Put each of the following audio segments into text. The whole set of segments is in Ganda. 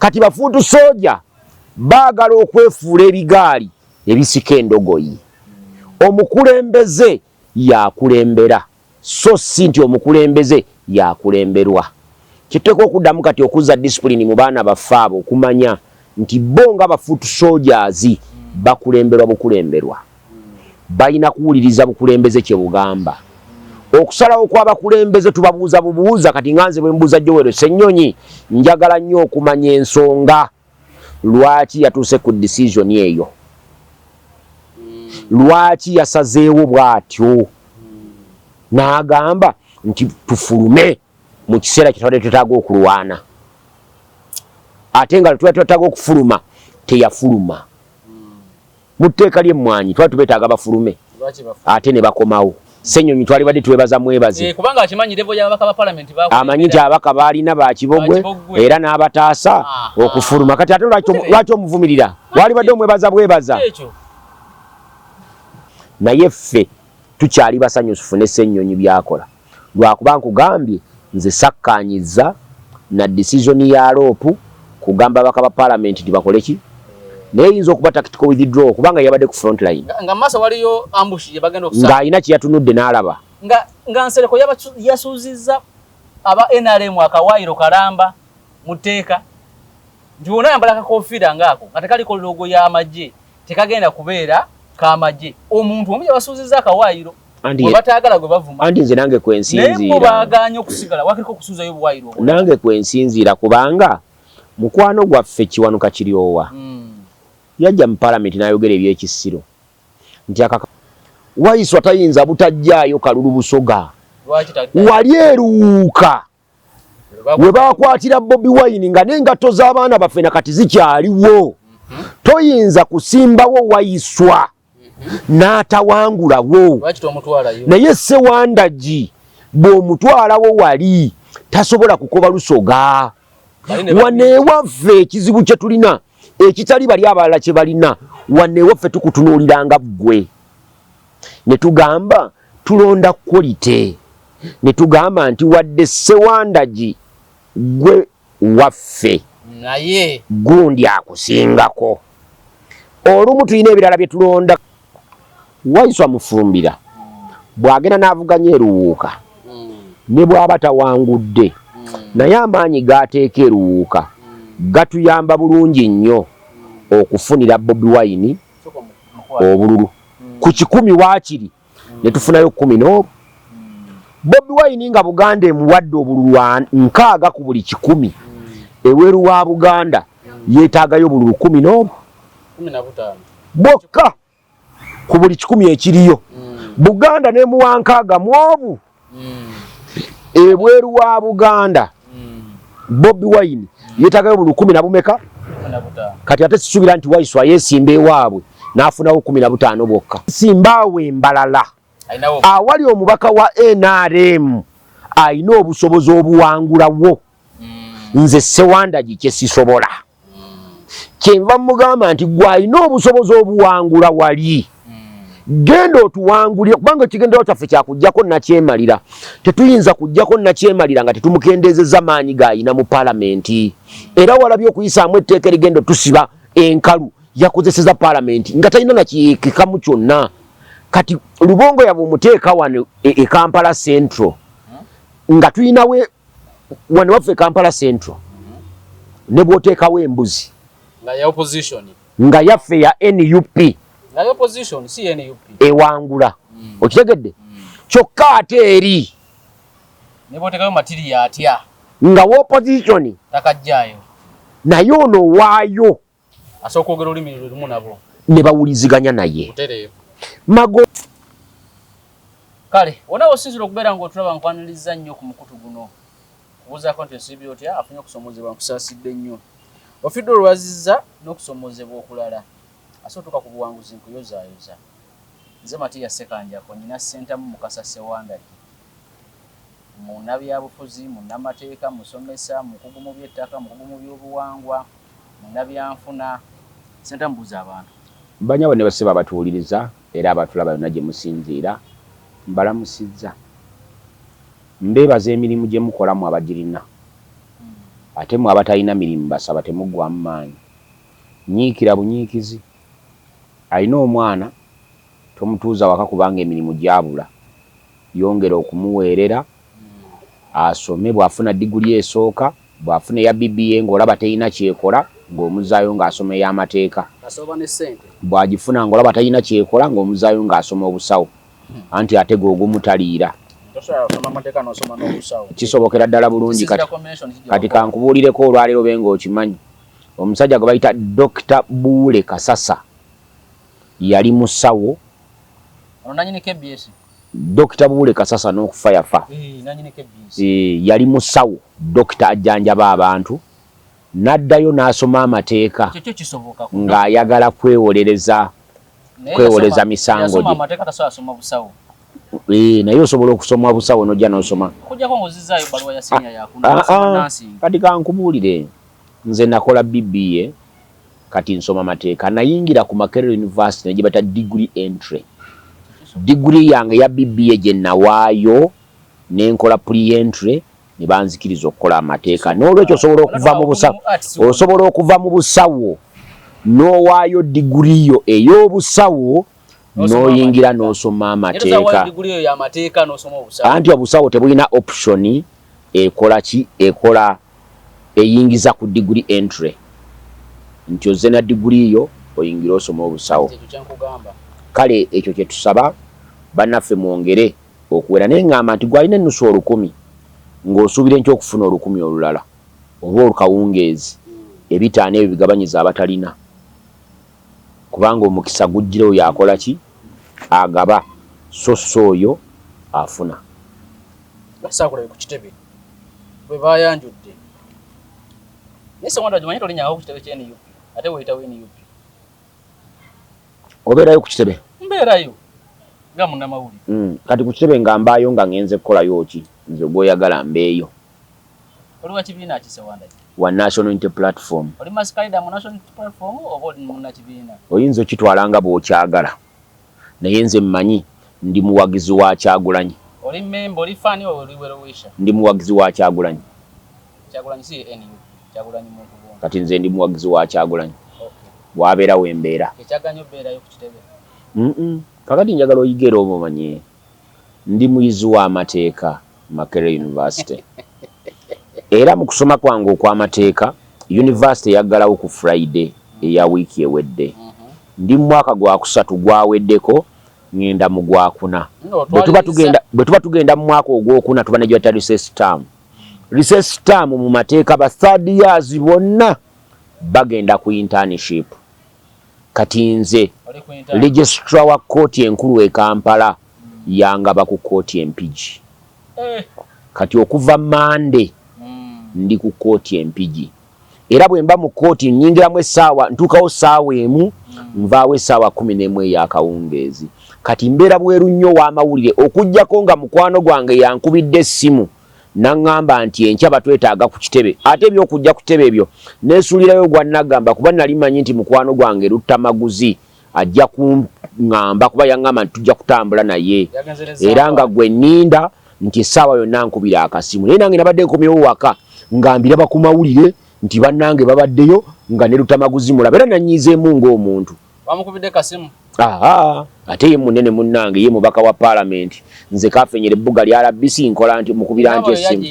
Kati ba foot soldier baagala okwefuula ebigaali ebisika endogoyi. Omukulembeze yakulembera, so si nti omukulembeze yakulemberwa. Kituteeka okuddamu kati okuzza discipline mu baana baffe abo, okumanya nti bo nga ba foot soldiers bakulemberwa bukulemberwa, balina kuwuliriza bukulembeze kye bugamba. Okusalawo kw'abakulembeze tubabuuza bubuuza. Kati nga nze bwe mbuuza Joel Ssennyonyi, njagala nnyo okumanya ensonga lwaki yatuuse ku decision eyo, lwaki yasazeewo bw'atyo n'agamba nti tufulume mu kiseera kyetubadde twetaaga okulwana, ate nga tuba twetaaga okufuluma teyafuluma. Mu tteeka ly'emmwanyi twali tubeetaaga bafulume, ate ne bakomawo. Ssenyonyi twalibadde twebaza mwebaze. Kubanga akimanyi level y'ababaka ba parliament. Amanyi nti ababaka baalina bakibogwe era n'abataasa okufuluma. Kati ate lwaki omuvumirira? Walibadde omwebaza bwebaza. Naye ffe tukyali basanyufu ne Ssenyonyi byakola, lwakuba nkugambye nze sakkaanyiza na decision ya LOP kugamba ababaka ba parliament nti bakole ki, naye eyinza okuba tactical withdraw kubanga yabadde ku front line. Nga maaso waliyo ambush gye bagenda okusala. Ng'alina kye yatunudde n'alaba. Nga Nsereko yasuuzizza aba NRM akawaayiro kalamba mu tteeka nti wonna yambala akakofiira ngaako nga tekaliko logo y'amagye tekagenda kubeera k'amagye. Omuntu omu yabasuuzizza akawaayiro gwe bataagala, gwe bavuma. Anti nze nange Naye bo kwensinziira. Baagaanye okusigala wakiriko okusuuzayo obuwaayiro obulala. Nange kwensinziira, kubanga mukwano gwaffe Kiwanuka Kiryowa yajja mu palamenti n'ayogera ebyekisiro nti akaka Waiswa tayinza butajjaayo kalulu Busoga. Lwaki tadda? Wali eruwuuka we bakwatira Bobi Wine nga n'engatto z'abaana baffe nakati zikyaliwo. Toyinza kusimbawo Waiswa n'atawangulawo. Lwaki tomutwalayo? Naye Sewandagi bw'omutwalawo wali tasobola kukoba Lusoga. Wano ewaffe ekizibu kye tulina ekitali bali abalala kye balina, wano ewaffe tukutunuuliranga ggwe ne tugamba tulonda quality, ne tugamba nti wadde Sewandagi gwe waffe, naye gundi akusingako. Olumu tulina ebirala bye tulonda. Waiswa Mufumbira bw'agenda n'avuganya eruwuuka, ne bw'aba tawangudde, naye amaanyi g'ateeka eruwuuka gatuyamba bulungi nnyo okufunira Bobi Wine obululu ku 100 waakiri ne tufunayo 10 n'obu. Bobi Wine nga Buganda emuwadde obululu 60 ku buli 100, eweru wa Buganda yeetaagayo obululu 10 n'obu bwokka ku buli 100 ekiriyo. Buganda nemuwa 60 mu obu, ebweru wa Buganda Bobi Wine yeetaagayo obululu kumi na bumeka? Kati ate sisuubira nti Waiswa yeesimba ewaabwe n'afunawo 15 bwokka. Simbaawo embalala awali omubaka wa NRM alina obusobozi obuwangulawo. Nze Sewandagi kye sisobola, kyenva mugamba nti gwe alina obusobozi obuwangula wali, genda otuwangulire, kubanga ekigendererwa kyaffe kyakujjako nakyemalira. Tetuyinza kujjako nakyemalira nga tetumukendeezezza maanyi g'ayina mu palamenti. Era walabye okuyisaamu etteeka erigenda otusiba enkalu, yakozeseza palamenti nga talina nakikekamu kyonna. Kati Lubongo yaba omuteeka wano e Kampala Central, nga tulinawe wano waffe Kampala Central, ne bw'oteekawo embuzi nga nga yaffe ya NUP ewangula. Okitegedde? Kyokka ate eri nga opposition takajjayo, naye ono waayo asobola okwogera olulimi lwe lumu nabo ne bawuliziganya naye. Butereevu. Mago. Kale wona wosinzira okubeera ng'otulaba, nkwaniriza nnyo ku mukutu guno kubuuzaako nti osiibye otya? Afunye okusomozebwa, nkusaasidde nnyo. Ofiddwa olwazizza n'okusomozebwa okulala, ase otuuka ku buwanguzi, nkuyozaayoza. Nze Matiya Ssekanjako, nyina Ssentamu Mukasa Ssewandagi, munnabyabufuzi, munnamateeka, musomesa, mukugu mu by'ettaka, mukugu mu by'obuwangwa, munnabyanfuna. Ssentamu, buuza abantu. Banyabo ne bassebo abatuwuliriza era abatulaba yonna gye musinziira, mbalamusizza. Mbeebaza emirimu gye mukola mmwe abagirina. Ate mwe abatalina mirimu basaba temuggwamu maanyi. Nyiikira bunyiikizi. Alina omwana tomutuuza waka kubanga emirimu gyabula. Yongera okumuweerera asome bw'afuna diguli esooka, bw'afuna eya BBA ng'olaba terina ky'ekola ng'omuzzaayo ng'asoma ey'amateeka. Bw'agifuna ng'olaba talina ky'ekola ng'omuzzaayo ng'asoma obusawo. Anti ate gwe ogumu taliira. Kisobokera ddala bulungi kati kati kankubuulireko olwaleero obe ng'okimanyi. Omusajja gwe bayita Dokita Buule Kasasa yali musawo. Ono nanyini KBS. Dokita Buule Kasasa n'okufa yafa. Eh, yali musawo, dokita ajjanjaba abantu n'addayo n'asoma amateeka ng'ayagala kwewolereza kwewolereza misango gye. Eh, naye osobola okusoma busawo nojja n'osoma. Ah, ah, kati kankubuulire nze nakola BBA kati nsoma mateeka nayingira ku Makerere University ne gye degree entry. Degree yange ya BBA gye nawaayo ne nkola pre-entry ne banzikiriza okukola amateeka. N'olwekyo osobola okuva mu busawo, osobola okuva mu busawo n'owaayo diguri yo ey'obusawo n'oyingira n'osoma amateeka. Anti obusawo tebulina option ekola ki ekola eyingiza ku degree entry nti ozze na degree yo oyingire osome obusawo. Kale ekyo kye tusaba bannaffe mwongere okuwera naye ngamba nti gwalina ennusu olukumi ng'osuubira enkya okufuna olukumi olulala oba olukawungeezi ebitaano ebyo bigabanyiza abatalina kubanga omukisa gujjira oyo akola ki agaba so so oyo afuna. Saakulabe ku kitebe bwe baayanjudde naye Ssemwanda ogimanyi tolinyangako ku kitebe kya nup ate weeyitawo nup. Obeerayo ku kitebe? Mbeerayo nga munnamawulire. Mm, kati ku kitebe nga mbaayo nga ngenze kukolayo ki? Nze gw'oyagala mbeeyo. Oli wa kibiina ki Ssewandagi? Wa National Unity Platform. Oli masikaida mu National Unity Platform oba oli munnakibiina? Oyinza okitwala nga bw'okyagala naye nze mmanyi ndi muwagizi wa Kyagulanyi. Oli memba, oli fan oba oli well-wisher? Ndi muwagizi wa Kyagulanyi. Kyagulanyi si ye nup, Kyagulanyi muntu buntu. Kati nze ndi muwagizi wa Kyagulanyi. Wabeera wembeera. Ekyaganye obeerayo ku kitebe? Kakati njagala oyige era oba omanye ndi muyizi w'amateeka Makerere University. Era mu kusoma kwange okw'amateeka, yunivasite yaggalawo ku Friday eya wiiki ewedde. Ndi mu mwaka gwa kusatu gwaweddeko ngenda mu gwakuna. Bwe tuba tugenda mu mwaka ogwokuna tuba ne gy'oyita recess term. Recess term mu mateeka ba third years bonna bagenda ku internship. Kati nze registrar wa kkooti enkulu e Kampala yangaba ku kkooti e Mpigi. Eh. Kati okuva Monday ndi ku kkooti e Mpigi. Era bwe mba mu kkooti nnyingiramu essaawa ntuukawo ssaawa emu nvaawo essaawa 11 ey'akawungeezi. Kati mbeera bweru nnyo w'amawulire okuggyako nga mukwano gwange yankubidde essimu n'aŋŋamba nti enkya batwetaaga ku kitebe. Ate eby'okujja ku kitebe ebyo neesuulirayo ogwa nnaggamba kuba nali mmanyi nti mukwano gwange Luttamaguzi ajja kuŋŋamba kuba yaŋŋamba nti tujja kutambula naye era nga gwe nninda nti essaawa yonna nkubira akasimu. Naye nange nabadde nkomyewo waka nga mbiraba ku mawulire nti bannange babaddeyo nga ne Luttamaguzi mulaba era nannyiizeemu ng'omuntu. Bamukubidde kasimu. Aha, ate ye munene munnange ye mubaka wa palamenti nze kafenyera ebbuga lya RBC nkola nti mukubira nti essimu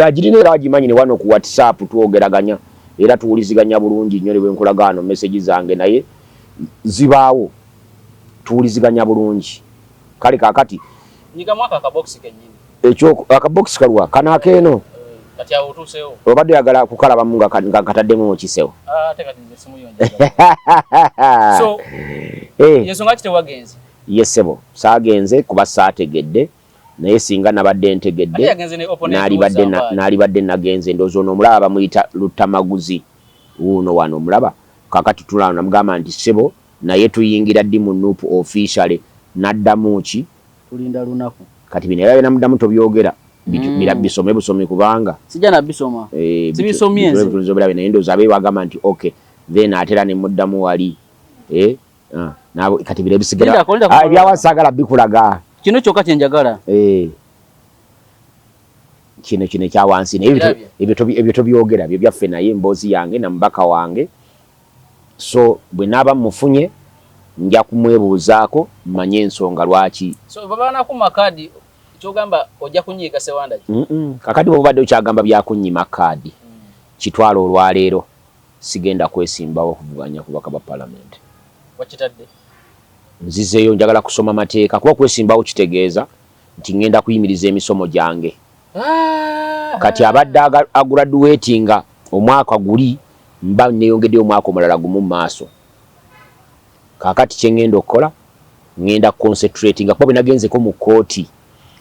agirina era agimanyi ne wano ku WhatsApp twogeraganya era tuwuliziganya bulungi nnyo ne bwe nkulaga wano message zange naye zibaawo tuwuliziganya bulungi kale kaakati nyigamu ako akabokisi kennyini ekyo akabokisi kaluwa kano akeeno eh, kati awo otuuseewo obadde oyagala kukalabamu nga nkataddemu okisewo ah, ate kati nze simu yo njagala so eh. yensonga ki tewagenze ye ssebo saagenze kuba saategedde naye singa nabadde ntegedde naalibadde nagenze ndowooza ono omulaba bamuyita Luttamaguzi wuuno wano omulaba kakati tulaba namugamba nti ssebo naye tuyingira ddi mu nup officially naddamu ki tulinda lunaku kati bino era byenamuddamu tobyogera mm. bisome busomi kubanga sijja nabisoma eh, sibisomye nze obirabe naye ndowooza abe wagamba nti okay then ate era nemuddamu wali eh, ah, nabo kati bino ebisigala ah, ebyawa saagala bikulaga kino kyokka kyenjagala eh. Kino kino ekya wansi naye ebyo tobyogera, byo byaffe, naye emboozi yange na mubaka wange. So bwe naaba mufunye nja kumwebuuzaako mmanye ensonga lwaki. So babanakuma kaadi, kyogamba ojja kunyiiga Sewandagi? Kakati bwobadde okyagamba byakunnyima kaadi, kitwala olwaleero sigenda kwesimbawo okuvuganya ku bubaka bwa palamenti. Wakitadde? Nzizeeyo, njagala kusoma mateeka, kuba kwesimbawo kitegeeza nti ngenda kuyimiriza emisomo gyange. Kati abadde agraduatinga omwaka guli, mba neyongeddeyo omwaka omulala gumu mu maaso. Kaakati kye ŋŋenda okukola, ŋŋenda concentratinga, kuba bwe nagenzeko mu kkooti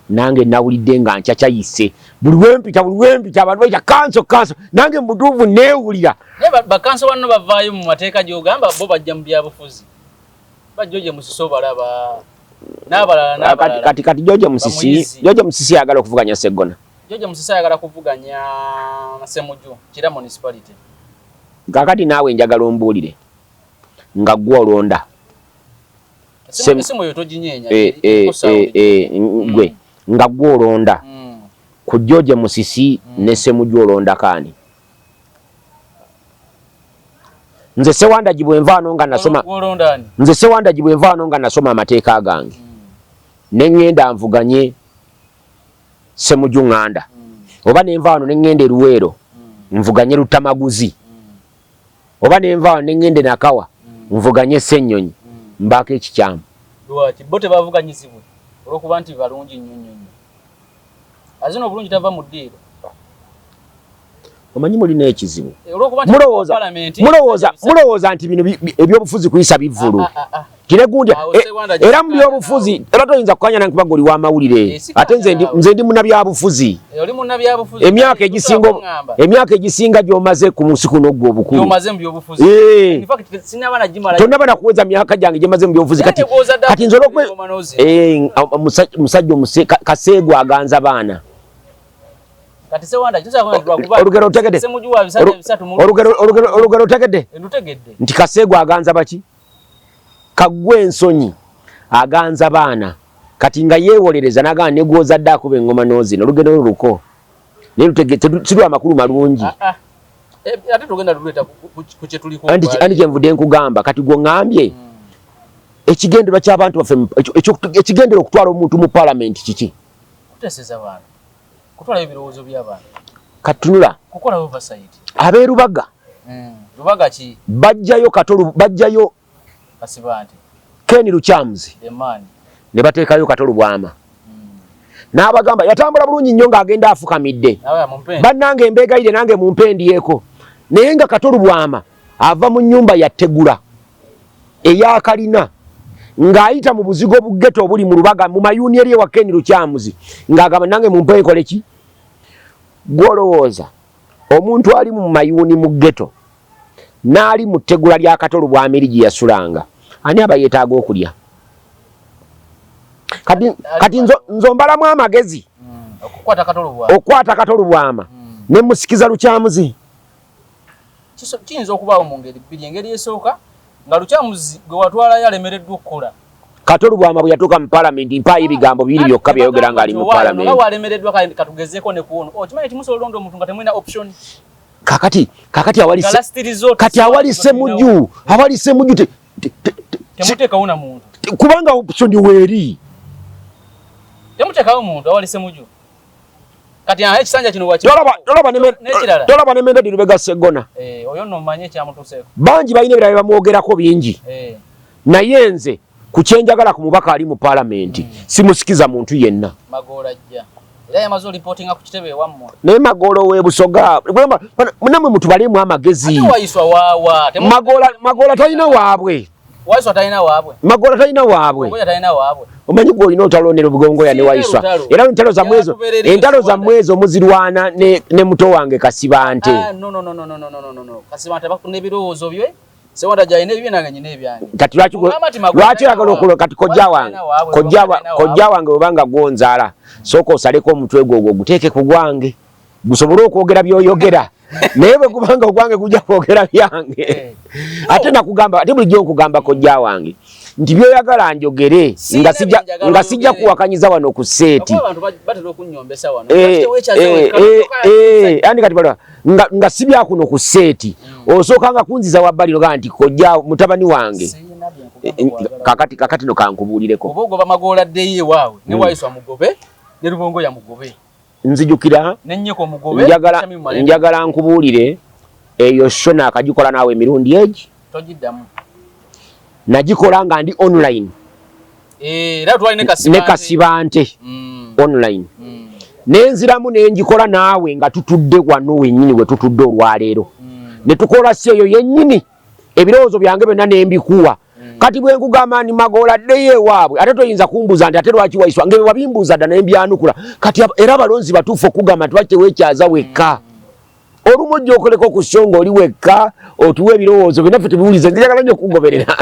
nange nawulidde nga ncakyayise. Buli wempita, buli wempita, abantu bayita counsel, counsel. Nange mu butuufu neewulira. Naye bacounsel banno bavaayo mu mateeka gy'ogamba, bo bajja mu byabufuzi. Ba George Musisi obalaba, n'abalala n'abalala. Kati George Musisi, Bamuyizi. George Musisi ayagala okuvuganya Seggona. George Musisi ayagala kuvuganya Ssemuju, Kira Municipality. Kaakati naawe njagala ombuulire nga ggwe olonda. Esimu eyo toginyeenya. Gwe nga ggwe olonda ku George Musisi ne Ssemuju, olonda kaani? Nze Sewandagi bwe nvaano nga nasoma, Olonda ani? nze Sewandagi bwe nvaano nga nasoma amateeka gange ne ŋŋenda nvuganye Ssemuju Ŋŋanda, oba ne nvaano ne ŋŋenda e Luweero nvuganye Luttamaguzi, oba ne nvaano ne ŋŋenda e Nakawa nvuganye Ssennyonyi, mbaako ekikyamu? Lwaki bo tebavuganyizibwe? Olwokuba nti balungi nnyo nnyo nnyo, azina obulungi tava mu ddiiro. Omanyi mulina ekizibu. Olwokuba nti Mulowooza Palamenti mulowooza nti bino ebyobufuzi kuyisa bivvulu. Ah, ah, ah. Kiregundi Awo Sewanda era mu byobufuzi era toyinza kukanya nange kubanga oli w'amawulire. Sikanya Ate nze ndi naawe. nze ndi munnabyabufuzi. Oli munnabyabufuzi. Emyaka egisinga Kuŋŋamba. Emyaka egisinga gy'omaze ku nsi kuno ggwe obukulu. Gy'omaze mu byobufuzi. In fact, sinaba nagimala. Tonnaba nakuweza myaka gyange gyemaze mu byobufuzi. Kati Naye gw'ozadde kati nze olwokwe ng'oma n'ozina. Musajja Kaseegu aganza baana. Kati Sewanda kitusaako nti lwakuba Olugero otegedde? Ssemuju wa bisajja bisatu mu Olugero otegedde? Ndutegedde. Nti Kaseegu aganza baki? Kaggwa ensonyi aganza baana. Kati nga yeewolereza n'agamba ne gw'ozadde akuba eŋŋoma n'ozina. Olugero lwo luko. Naye si lwa makulu malungi. Ah, ah. Ate tugenda tuleeta ku kye tuliko Anti kyenvudde nkugamba kati gwe ŋŋambye ekigendererwa ky'abantu baffe ekigendererwa okutwala omuntu mu palamenti kiki? Kuteeseza bantu, kutwalayo ebirowoozo by'abantu. Katunula. Kukola oversight. Ab'e Lubaga. Lubaga ki? Bajjayo Kato, bajjayo Kasibante. Ken Lukyamuzi. The man. Ne bateekayo Kato Lubwama. N'abagamba yatambula bulungi nnyo ng'agenda afukamidde. Nawe mumpe. Bannange mbeegayire nange mumpendyeko. Naye nga Kato Lubwama ava mu nnyumba ya Tegula eyakalina ng'ayita mu buzigo buggeto obuli mu Lubaga mu mayuuni eri ewa Ken Lukyamuzi ng'agamba nange mumpe nkole ki? Gw'olowooza omuntu ali mu mayuuni mu ghetto n'ali mu ttegula lya Kato Lubwama eri gye yasulanga, ani aba yeetaaga okulya? Kati nzo mbalamu amagezi Okukwata Kato Lubwama. Okukwata Kato Lubwama ne musikiza Lukyamuzi. Kiyinza okubaawo mu ngeri bbiri. Engeri esooka nga Lukyamuzi gwe watwalayo alemereddwa okukola. Kato Lubwama bwe yatuuka mu palamenti, mpaayo ebigambo bibiri byokka byeyogera ng'ali mu Nga palamenti. walemereddwa, kale katugezeeko ne kuono. Okimanyi nti musobola olonda omuntu nga temulina option. Kakati awali Nga last resort. Kati awali Ssemuju, awali Ssemuju Temuteekawo na muntu. Kubanga option weeri. Temuteekawo muntu awali Ssemuju. Kati aha ekisanja kino waki. Tolaba N'ekirala. Tolaba ne Mendadi Lubega Sseggona. Oyo nno mmanyi ekyamutuuseeko. Bangi balina ebirala bye bamwogerako bingi. Naye nze ku kyenjagala ku mubaka ali mu palamenti, simusikiza muntu yenna. Magoola ajja. Era yamaze olipootinga ku kitebe ewammwe. Naye Magoola ow'e Busoga, nammwe mutubalemu amagezi. Ate Waiswa waawa? Magoola talina waabwe. Waiswa talina waabwe. Magoola talina waabwe. Gongoya talina waabwe. Omanyi gwe olina olutalo ne Lugongoya ne Sirina Waiswa. lutalo. Era entalo zammwe ezo, Yatubeerera entalo Uganda. zammwe ezo muzirwana ne muto wange Kasibante. Ah, no, no, no, no, no, no, no, no, no. Kasibante bakuna ebirowoozo bye. Sewanda gy'alina ebibye, nange nyina ebyange. Kati lwaki Ogamba nti Magoola lwaki talina oyagala waabwe? okulo kati kojja Waiswa wange talina waabwe, kojja Magoola talina kojja waabwe. wange obanga gwonzaala, sooka osaleko omutwe gwo ogwo oguteeke ku gwange gusobole okwogera by'oyogera, naye bwe kubanga ogwange gujja kwogera byange. Ate nakugamba, ate bulijjo nkugamba kojja wange. Nti byoyagala njogere nga sijja kuwakanyiza wano ku seeti. Eh, eh, eh, andi kati balwa nga si byakuno ku seeti. Osooka nga kunziza wabbali nogaa nti kojja mutabani wange kakati kakati no kankubuulireko. Oba ogoba Magoola addeyo ewaabwe ne Waiswa mugobe ne Lubongoya mugobe. Nzijukira njagala nkubuulire eyo show naakagikola naawe emirundi egi. Togiddamu. Nagikola nga ndi online. Era twali ne Kasibante online. Nenziramu nenjikola naawe nga tutudde wano wennyini we tutudde olwaleero. Ne tukola si eyo yennyini, ebirowoozo byange byonna nembikuwa. Kati bwe nkugamba nti Magoola addeyo ewaabwe, ate toyinza kumbuuza nti ate lwaki Waiswa, nga wabimbuuza dda nembyanukula. Kati era abalonzi batuufu okugamba nti lwaki teweekyaza wekka. Olumu ojja okoleko ku show ng'oli wekka, otuwa ebirowoozo byonna ffe tubiwulize. Nze njagala nnyo okugoberera.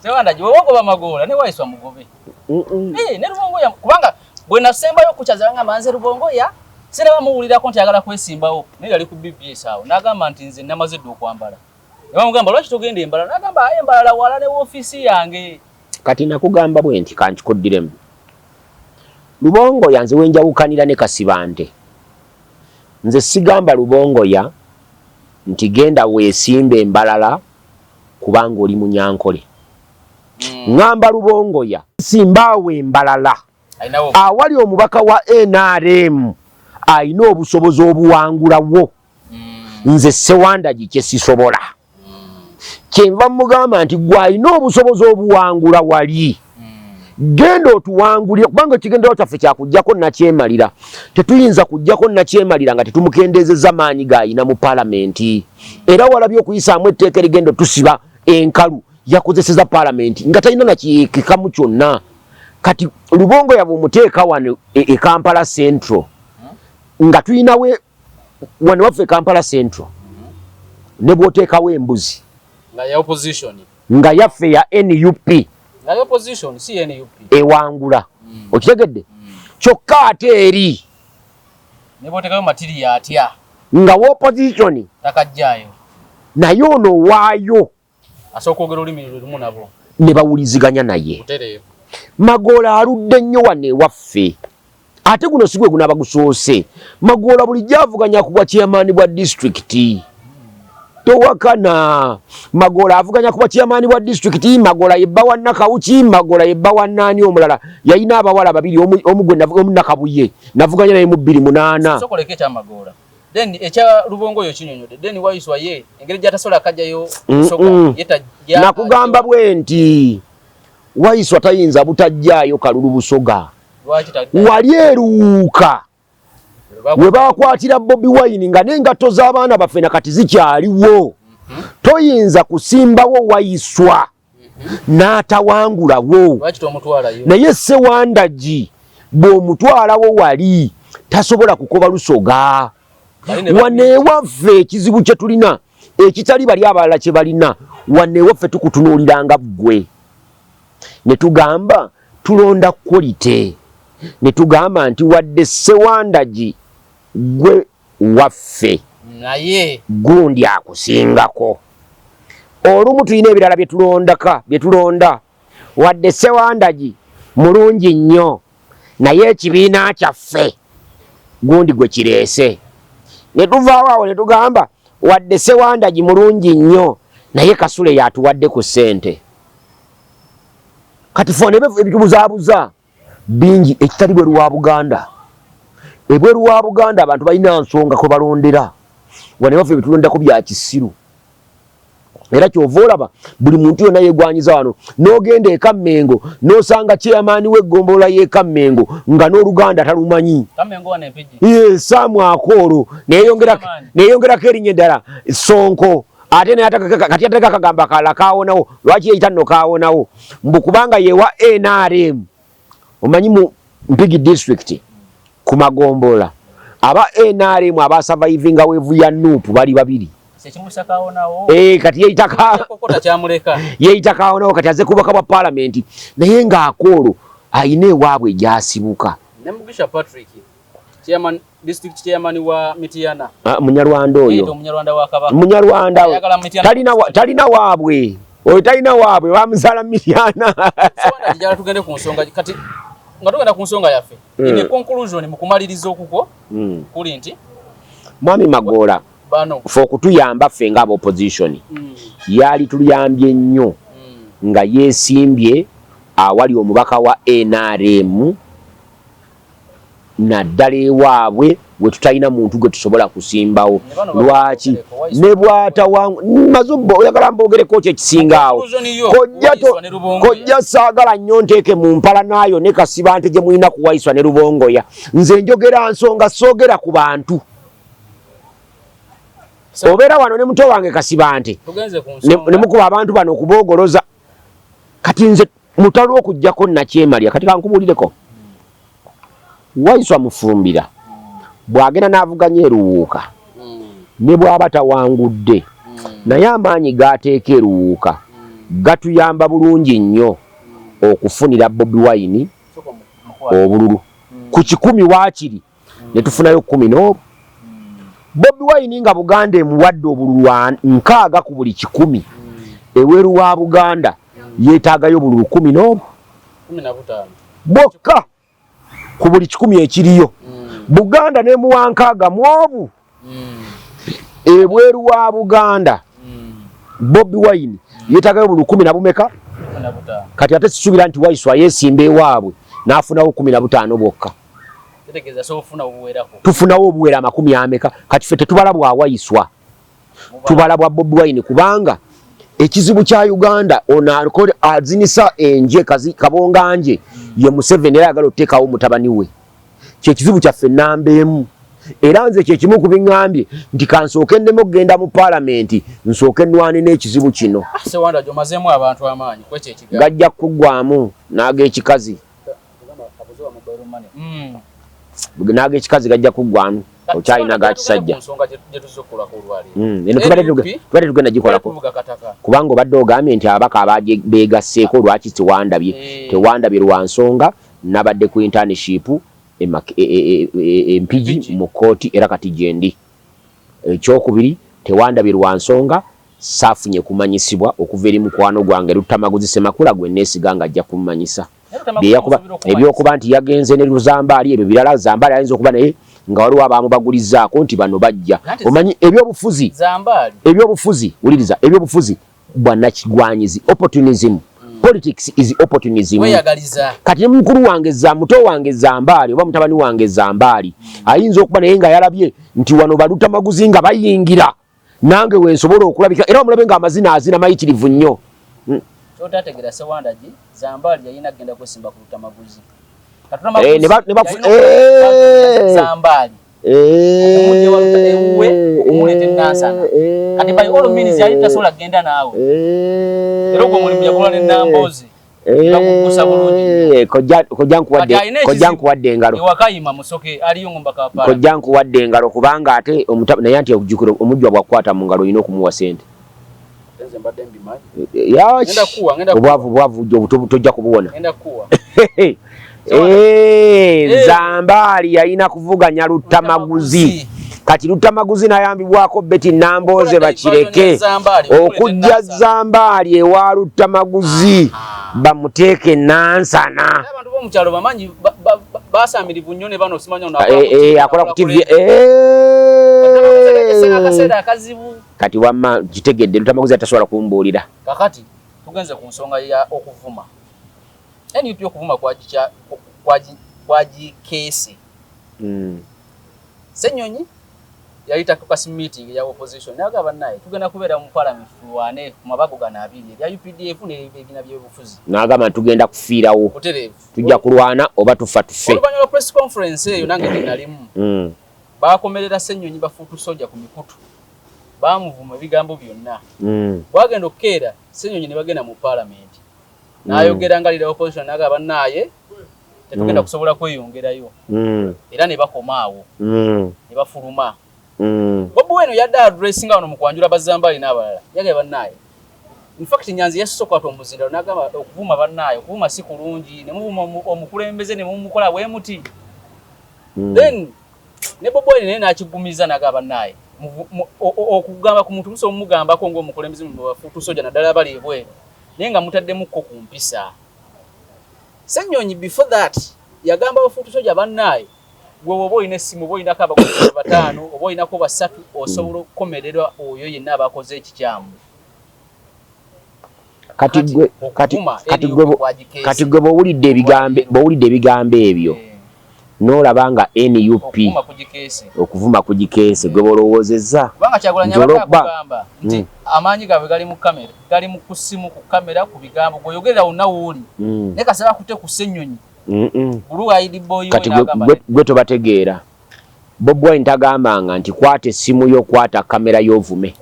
Sewandagi, bw'oba ogoba Magoola ne Waiswa mugobe. Ne Lubongoya, kubanga bwe nasembayo okukyaza ngamba nze Lubongoya sinaba muwulirako nti ayagala kwesimbawo, naye yali ku BBS awo n'agamba nti nze namaze dda okwambala. Ne bamugamba lwaki togenda Embalala, n'agamba aye Embalala wala ne woofiisi yange. Kati nakugamba bwe nti kankikuddiremu. Lubongoya nze wenjawukanira ne Kasibante. Nze sigamba Lubongoya nti genda weesimbe Embalala kubanga oli Munyankole. Ŋŋamba Lubongoya simbaawo Embalala awali omubaka wa NRM alina obusobozi obuwangulawo. Nze Sewandagi kye sisobola. Kyenva mugamba nti gwe alina obusobozi obuwangula wali, genda otuwangulire, kubanga ekigendererwa kyaffe kyakuggyako nakyemalira. Tetuyinza kuggyako nakyemalira nga tetumukendeezezza maanyi g'alina mu palamenti. Era walabye okuyisaamu etteeka erigenda otusiba enkalu, yakozeseza palamenti nga talina nakikekamu kyonna. Kati Lubongoya bw'omuteeka wano e Kampala Central, nga tulinawe wano waffe Kampala Central, ne bw'oteekawo embuzi nga ya opposition, nga yaffe ya NUP, nga ya opposition si NUP, ewangula. Okitegedde? Kyokka ate eri ne bw'oteekayo matiriya atya nga wa opposition takajjaayo, naye ono waayo asooka kwogera olulimi lwe lumu nabo ne bawuliziganya naye. Magoola aludde nnyo wano ewaffe, ate guno si gwe gunaaba gusoose. Magoola bulijjo avuganya ku bwa chairman bwa disitulikiti. Towakana, Magoola avuganya ku bwa chairman bwa disitulikiti. Magoola ye bba wa Nakawuki, Magoola ye bba wa naani omulala, yalina abawala babiri, omu gwe omu Nakabuye navuganya naye mu 2008. Sokoleko ekya Magoola, then ekya Lubongoya kinyonyodde, then Waiswa ye engeri gy'atasobola kajjayo Busoga ye. Nakugamba bwe nti Waiswa tayinza butajjaayo kalulu Busoga. Wali eruuka we bakwatira Bobi Wine nga n'engatto z'abaana baffe nakati zikyaliwo. Toyinza kusimbawo Waiswa n'atawangulawo. Naye Sewandagi bw'omutwalawo wali tasobola kukoba Lusoga. Wano ewaffe ekizibu kye tulina ekitali bali abalala kye balina, wano ewaffe tukutunuuliranga ggwe ne tugamba tulonda quality, ne tugamba nti wadde Sewandagi gwe waffe, naye gundi akusingako. Olumu tulina ebirala byetulondaka byetulonda, wadde Sewandagi mulungi nnyo naye ekibiina kyaffe gundi gwe kireese, ne tuvaawo awo ne tugamba wadde Sewandagi mulungi nnyo naye Kasule yatuwadde ku ssente. Kati ffe ebitubuzaabuza bingi ekitali bweru wa Buganda. Ebweru wa Buganda abantu balina nsonga kwe balondera, wano ewaffe ebitulondako bya kisiru. Era kyova olaba buli muntu yonna yeegwanyiza wano, n'ogenda e Kammengo n'osanga chairman w'eggombolola y'e Kammengo nga n'Oluganda talumanyi. Saamu Akoolo neyongerako erinnya eddala Sonko, ate kati atereka akagamba akalala kawonawo. Lwaki yeyita nno kawonawo? Mbu kubanga yewa NRM. Omanyi mu Mpigi district ku magombolola aba NRM abasurvivinga wave ya NUP bali babiri. Kati yeyita kawonawo, kati aze kubaka bwa palamenti, naye ng'Akoolo ayina ewaabwe gyasibuka. Ne Mugisha Patrick, chairman District chairman wa Mityana. Ah, Munyarwanda oyo. Omunyarwanda wa Kabaka. Munyarwanda. Talina waabwe. Oyo talina waabwe bamuzaala Mityana. Sewanda njagala tugende ku nsonga kati nga tugenda ku nsonga yaffe. In conclusion mu kumaliriza okukwo kuli nti Mwami Magoola bano fe okutuyamba ffe nga opposition yali tuluyambye nnyo nga yeesimbye awali omubaka wa NRM naddala ewaabwe we tutalina muntu gwe tusobola kusimbawo. Lwaki ne bwatawangu mazubbo oyagala mbogereko ki ekisingaawo? Kojja saagala nnyo nteeke mu mpala naayo ne kasiba nte gye mulina kuwaiswa ne Lubongoya. Nze njogera nsonga, soogera ku bantu. Obeera wano ne muto wange Kasibante ne mukuba abantu bano okuboogoloza. Kati nze mutalo okuggyako nakyemalya. Kati kankubuulireko, Waiswa Mufumbira bw'agenda n'avuganya eruwuuka ne bw'aba tawangudde, naye amaanyi g'ateeka eruwuuka gatuyamba bulungi nnyo okufunira Bobi Wine obululu ku 100 waakiri ne tufunayo 10 n'obu. Bobi Wine nga Buganda emuwadde obululu 60 ku buli 100, eweru wa Buganda yeetaagayo obululu 10 n'obu bwokka ku buli 100 ekiriyo. Buganda nemuwa 60 mu obu. Ebweru wa Buganda Bobi Wine yeetaagayo obululu 10 na bumeka? Kati ate sisuubira nti Waiswa yeesimba ewaabwe n'afunawo 15 bwokka. Tufunawo obuwera 20 ameka. Kati ffe tetubala bwa Waiswa, tubala bwa Bobi Wine, kubanga ekizibu kya Uganda ono azinisa enje kabonganje ye Museveni, era ayagala okuteekawo mutabani we. Kyekizibu kyaffe namba emu. Era nze kyekimu ku biŋŋambye nti kansooke nneme okugenda mu paalamenti, nsooke nnwane n'ekizibu kino. Sewanda gy'omazeemu abantu amaanyi kwekyo ekigambo. Gajja kuggwamu n'ag'ekikazi. N'ag'ekikazi gajja kuggwamu. Okyalina ga kisajja. Eno tubadde tugenda gikolako kubanga obadde ogambye nti ababaka ababeegasseeko lwaki tewandabye. Tewandabye lwa nsonga nabadde ku internship Empigi mu kkooti era kati gyendi. Ekyokubiri tewandabye lwa nsonga saafunye kumanyisibwa okuva eri mukwano gwange Luttamaguzi Ssemakula gwe neesiga nga ajja kummanyisa. Ebyokuba nti yagenze ne Luzambaali ebyo birala. Zambaali ayinza okuba naye nga waliwo abaamubagulizzaako nti bano bajja. Omanyi ebyobufuzi, ebyobufuzi, wuliriza, ebyobufuzi bwannakigwanyizi, opportunism. Politics is opportunism. Kati ne mukulu wange za muto wange Zambaali oba mutabani wange Zambaali ayinza okuba naye nga yalabye nti wano Balutamaguzi nga bayingira nange wensobola okulabika, era omulabe nga amazina azina mayitirivu nnyo. Kyotategeera Sewandagi, Zambaali yalina kugenda kwesimba ku Lutamaguzi. Zambaali okumujja ewuwe okumuleeta enansana. Kati by all means yali tasobola kugenda naawe, era ogwo omulimu yakola ne Nambooze. Kojja nkuwadde engalo, kojja nkuwadde engalo, kubanga ate naye anti okujjukira omujjwa bw'akukwata mu ngalo olina okumuwa ssente. Obwavu bwavu tojja kubuwona. Zambaali yalina kuvuganya Luttamaguzi. Kati Luttamaguzi n'ayambibwako Betty Nambooze bakireke okujja Zambaali ewa Luttamaguzi bamuteeke Nansana. Akola ku TV. Kati wamma kitegedde Luttamaguzi atasobola kumbuulira. Kakati tugenze ku nsonga ya okuvuma. NUP okuvuma kwagikeese. Ssenyonyi yayita caucus meeting ya opposition n'agamba bannaye tugenda kubeera mu parliament tulwane ku mabago gano abiri erya UPDF n'ebibiina by'obufuzi. N'agamba tugenda kufiirawo. Tujja kulwana oba tufa tufe. Oluvannyuma lwa press conference eyo nange gye nalimu. Baakomerera Ssenyonyi bafuutu soja ku mikutu. Baamuvuma ebigambo byonna. Bwagenda okukeera Ssenyonyi ne bagenda mu parliament. N'ayogera nga leader opposition n'agamba bannaaye tetugenda kusobola kweyongerayo. Era ne bakoma awo. Ne bafuluma. Bobi Wine yadde addressinga wano mu kwanjula Bazambaali n'abalala. Yagamba bannaaye. In fact Nyanzi yasoose okukwata omuzindalo n'agamba okuvuma bannaaye, okuvuma si kulungi, ne muvuma omukulembeze ne mumukola bwe muti. Then Ne Bobi Wine naye n'akigumiza n'agamba, naye okugamba ku muntu musobola mugambako ng'omukulembeze mu ba foot soldier, naddala abali ebweru, naye nga mutaddemukko ku mpisa. Ssenyonyi before that yagamba ba foot soldier, bannaaye, gwe oba olina essimu, oba olinako abagozi bataano, oba olinako basatu, osobola okukomererwa oyo yenna abakoze ekikyamu. Kati gwe bw'owulidde ebigambo ebyo n'olaba nga NUP okuvuma kugikeese, gwe bw'olowoozezza. Kubanga Kyagulanyi abadde nti amaanyi gaabwe gali mu kamera, gali mu kusimu, ku kamera, ku bigambo gweoyogerera wonna wooli, naye kasaba akute ku Ssenyonyi. Kati gwe tobategeera. Bobi Wine tagambanga nti kwata essimu yo, kwata kamera y'ovume.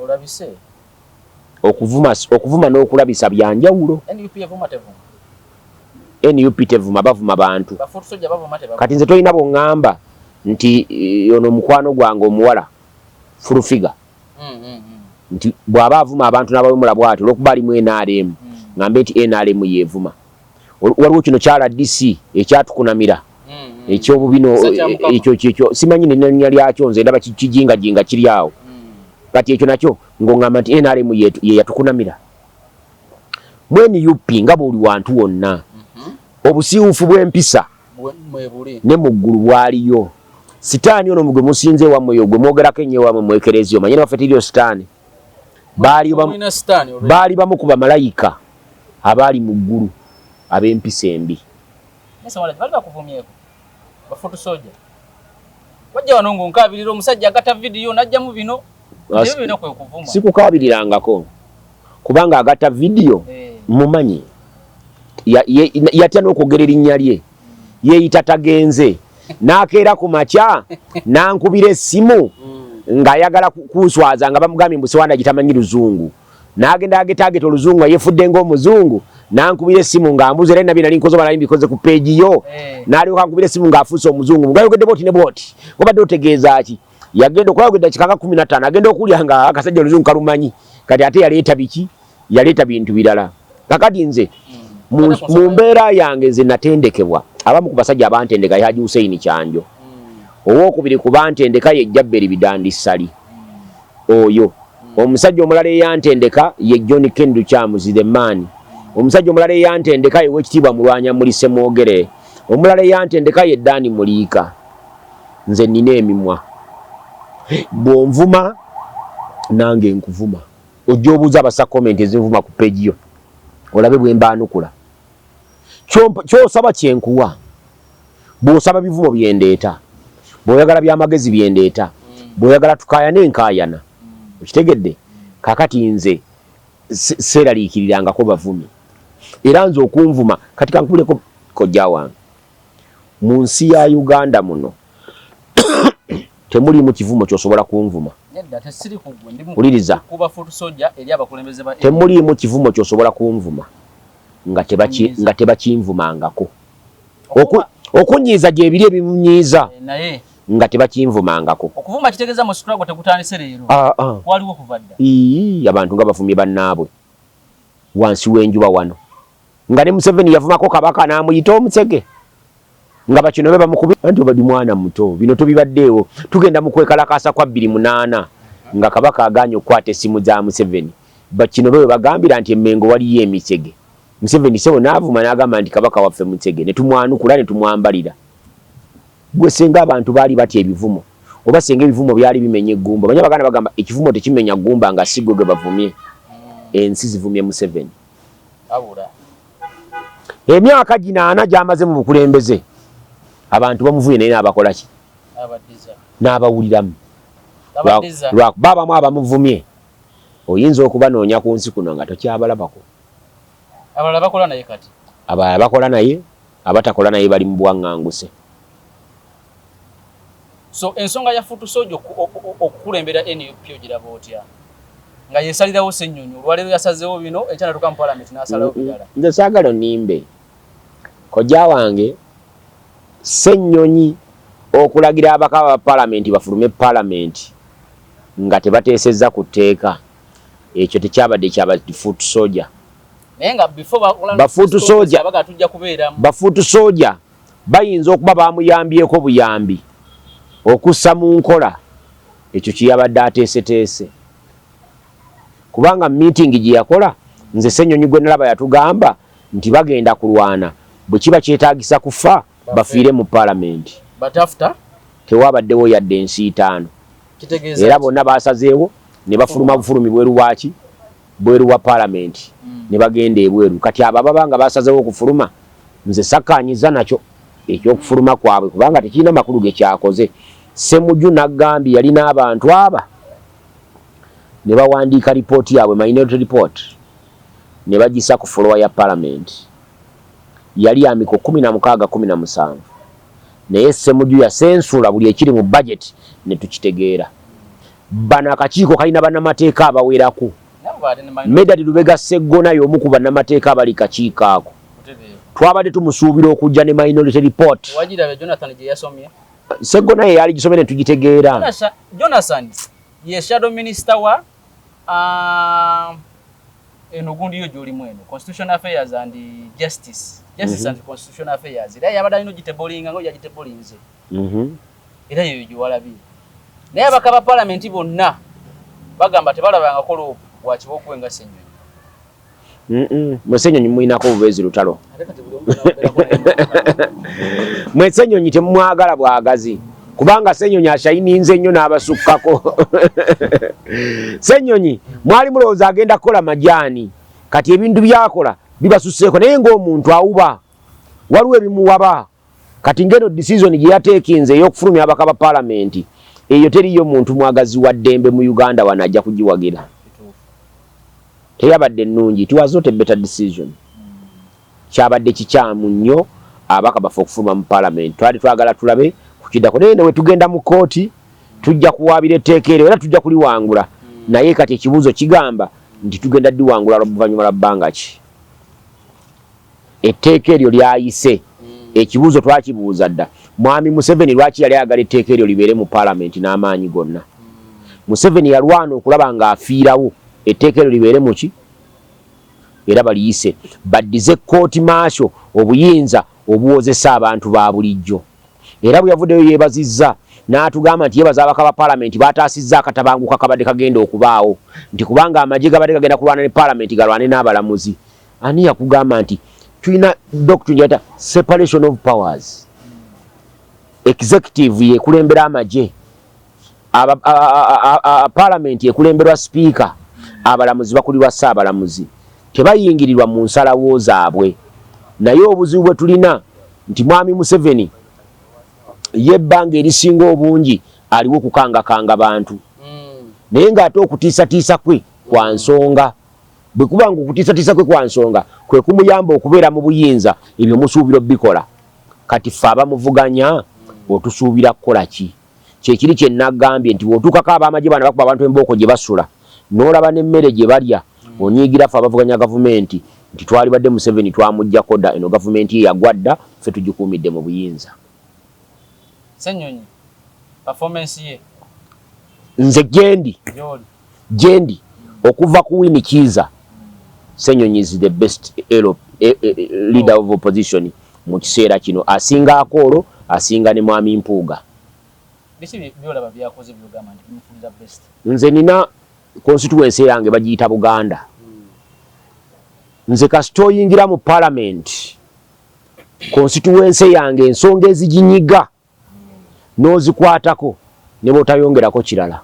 Okuvuma n'okulabisa byanjawulo. NUP tevuma, bavuma bantu. Kati nze tolina bwoŋŋamba nti ono mukwano gwange omuwala Full Figure, nti bw'aba avuma abantu n'abawemula bw'atyo olwokuba alimu NRM, ŋŋambe nti NRM yeevuma. Waliwo kino kya RDC ekyatukunamira ekyobubino ekyo, ekyo simanyi nennya lyakyo, nze ndaba kijingajinga kiri awo. Kati ekyo nakyo ng'oŋŋamba nti NRM ye yatukunamira. Mu NUP nga bw'oli wantu wonna, obusiiwuufu bw'empisa ne mu ggulu bwaliyo. Sitaani ono gwe musinze ewammwe, yo gwe mwogerako ennyo ewammwe mu ekereziya, omanye newaffe teriyo sitaani. Baali bamu ku bamalayika abaali mu ggulu ab'empisa embi. Bali bakuvumyeko ba foot soldier, wajja wano ng'onkabirira omusajja agata vidiyo n'ajjamu bino, ebyo bino kwe kuvuma. Sikukabirirangako kubanga agatta vidiyo mumanyi yatya n'okwogera erinnya lye, yeeyita tagenze n'akeera ku makya n'ankubira essimu ng'ayagala kunswaza, nga bamugambye mbu Sewanda gitamanyi luzungu, n'agenda agetaageta oluzungu nga yeefudde ng'omuzungu, n'ankubira essimu ng'ambuuza era nabye nali nkoze oba nali mbikoze ku page yo. N'alyoka ankubira essimu ng'afuuse omuzungu, ng'ayogedde bwoti ne bwoti, obadde otegeeza ki? Yagenda okulaba eddakika nga 15, agenda okulya nga akasajja oluzungu kalumanyi. Kati ate yaleeta biki? Yaleeta bintu birala. Kakati nze mu mbeera yange, nze natendekebwa abamu ku basajja abantendeka ye Haji Hussein Kyanjo, owokubiri ku bantendeka ye Jabberi Bidandi Ssali oyo, omusajja omulala eyantendeka ye John Ken Lukyamuzi the man, omusajja omulala eyantendeka ye Wekitiibwa Mulwanya Mulise Mwogere, omulala eyantendeka ye Dani Muliika. Nze nina emimwa, bw'onvuma nange nkuvuma. Ojja obuuza abassa comment ezinvuma ku page yo, olabe bwe mbaanukula. Kyosaba kyenkuwa. Bw'osaba bivumo byendeeta, bw'oyagala byamagezi byendeeta, bw'oyagala tukaayane nkaayana. Okitegedde? Kakati nze seeraliikirirangako bavumi, era nze okunvuma, kati kankubuleko kojja wange, mu nsi ya Uganda muno temuliimu kivumo kyosobola kunvuma. Wuliriza, temuliimu kivumo kyosobola kunvuma nga tebakinvumangako. Okunyiiza gyebiri ebimunyiiza eh, nga tebakinvumangako. Okuvuma kitegeeza mu struggle tegutandise leero. Ah, ah. Waliwo kuva dda. Abantu nga bavumye bannaabwe wansi w'enjuba wano, nga ne Museveni yavumako kabaka n'amuyita omusege, nga bakino be bamukubi anti obadi mwana muto, bino tobibaddeewo. Tugenda mu kwekalakaasa kwa 2008 nga kabaka agaanye okukwata essimu za Museveni, bakino be bagambira nti emmengo waliyo emisege. Museveni sebo n'avuma n'agamba nti kabaka waffe musege, ne tumwanukula ne tumwambalira. Gwe senga abantu baali batya ebivumo, oba senga ebivumo byali bimenya eggumba? Manyi abaganda bagamba ekivumo tekimenya ggumba nga si gwe gwe bavumye. Ensi zivumye Museveni emyaka gino 40 gy'amaze mu bukulembeze, abantu bamuvumye, naye n'abakola ki? N'abawuliramu. Lwakuba abamu abamuvumye oyinza okubanoonya ku nsi kuno nga tokyabalabako. Abalala bakola naye kati. Abalala bakola naye, abatakola naye bali mu bwaŋŋanguse. So ensonga ya foot soldier okukulembera NUP ogiraba otya, nga yesalirawo Ssenyonyi? Olwaleero yasazeewo bino, enkya natuka mu palamenti n'asalawo birala. Nze saagala onimbe, kojja wange. Ssenyonyi okulagira abaka ba palamenti bafulume palamenti nga tebateesezza ku tteeka, ekyo tekyabadde kyaba foot soldier. Ba foot soldier bayinza okuba bamuyambyeko buyambi. Okussa mu nkola ekyo kye yabadde ateeseteese, kubanga meeting gye yakola, nze Ssenyonyi gwe nalaba yatugamba nti bagenda kulwana, bwe kiba kyetaagisa kufa bafiire mu Palamenti. But after Tewabaddewo yadde ensiitaano. Kitegeeza Era ki? bonna basazeewo ne bafuluma bufulumi bweru waki, bweru wa Palamenti, ne bagenda ebweru. Kati abo ababa nga basazeewo okufuluma, nze sakkaanyiza nakyo ekyokufuluma kwabwe, kubanga tekirina makulu ge kyakoze. Ssemuju n'agambye yalina abantu aba ne bawandiika ripooti yaabwe, minority report, ne bagisa ku floor ya Palamenti. Yali ya miko 16, 17, naye Ssemuju yasensula buli ekiri mu budget ne tukitegeera. Bano akakiiko kalina bannamateeka abawerako. Nabo baate ne minority. Medard Lubega Sseggona y'omu ku bannamateeka abali kakiiko ako. Twabadde tumusuubira okujja ne minority report. Wagirabye Jonathan gye yasomye? Sseggona ye yali gisomye ne tugitegeera. Jonathan ye shadow minister wa eno gundi yo gy'olimu eno, Constitutional Affairs and Justice and Constitutional Affairs. Era yabadde alina ogitablinga nga yagitablinze. Era yeyo gye walabye. Naye abaka ba Palamenti bonna bagamba tebalabangako LOP wa kibogwe nga Ssenyonyi. Mwe Ssenyonyi muyinako obubeezi lutalo. Ate kati buli omu n'abeerako naye. Mwe Ssenyonyi temumwagala bwagazi, kubanga Ssenyonyi ashayininze nnyo n'abasukkako. Ssenyonyi mwali mulowooza agenda kukola majaani, kati ebintu byakola bibasuseeko, naye ng'omuntu awuba waliwo ebimuwaba. Kati ngeno decision gye yateekinze ey'okufulumya abaka ba Palamenti, eyo teriyo muntu mwagazi wa ddembe mu Uganda wano ajja kugiwagira. Teyabadde nnungi, it was not a better decision. Kyabadde kikyamu nnyo ababaka baffe okufuluma mu Palamenti. Twali twagala tulabe kukiddako, naye ne wetugenda mu kooti tujja kuwaabira etteeka eryo era tujja kuliwangula. Naye kati ekibuuzo kigamba nti tugenda ddiwangula oluvannyuma lwa bbanga ki? Etteeka eryo lyayise. Ekibuuzo twakibuuza dda Mwami Museveni, lwaki yali ayagala etteeka eryo libeere mu Palamenti n'amaanyi gonna? Museveni yalwana okulaba ng'afiirawo etteeka eryo libeere muki era baliyise, baddize court martial, obuyinza obuwozesa abantu ba bulijjo. Era bwe yavuddeyo yeebazizza n'atugamba nti yeebaza abaka ba Paalamenti bataasizza akatabanguka kabadde kagenda okubaawo, nti kubanga amagye gabadde gagenda kulwana ne Paalamenti, galwane n'abalamuzi. Ani yakugamba nti tulina doctrine gyayita separation of powers? Executive yekulembera amagye, Paalamenti ekulemberwa sipiika, abalamuzi bakulirwa ssaabalamuzi, tebayingirirwa mu nsalawo zaabwe. Naye obuzibu bwe tulina nti Mwami Museveni ye ebbanga erisinga obungi aliwo okukangakanga bantu, naye ng'ate okutiisatiisa kwe kwa nsonga. Bwe kuba nga okutiisatiisa kwe kwa nsonga kwe kumuyamba okubeera mu buyinza, ebyo musuubira obikola. Kati ffe abamuvuganya otusuubira kukola ki? Kyekiri kye nagambye nti bw'otuukako ab'amagye bano bakuba abantu embooko gye basula, n'olaba n'emmere gye balya, onyiigira ffe abavuganya gavumenti nti twalibadde Museveni twamuggyako dda, eno gavumenti ye yagwa dda, ffe tugikuumidde mu buyinza. Ssenyonyi performance ye? Nze gyendi gyoli gyendi okuva ku Winnie Kiiza, Ssenyonyi is the best leader of opposition mu kiseera kino. Asinga Akoolo, asinga ne Mwami Mpuuga. Biki byolaba byakoze byogamba nti bimufuuliza best? Nze nina constituency yange bagiyita Buganda. Nze kasita oyingira mu Parliament, constituency yange ensonga eziginyiga n'ozikwatako ne bw'otayongerako kirala,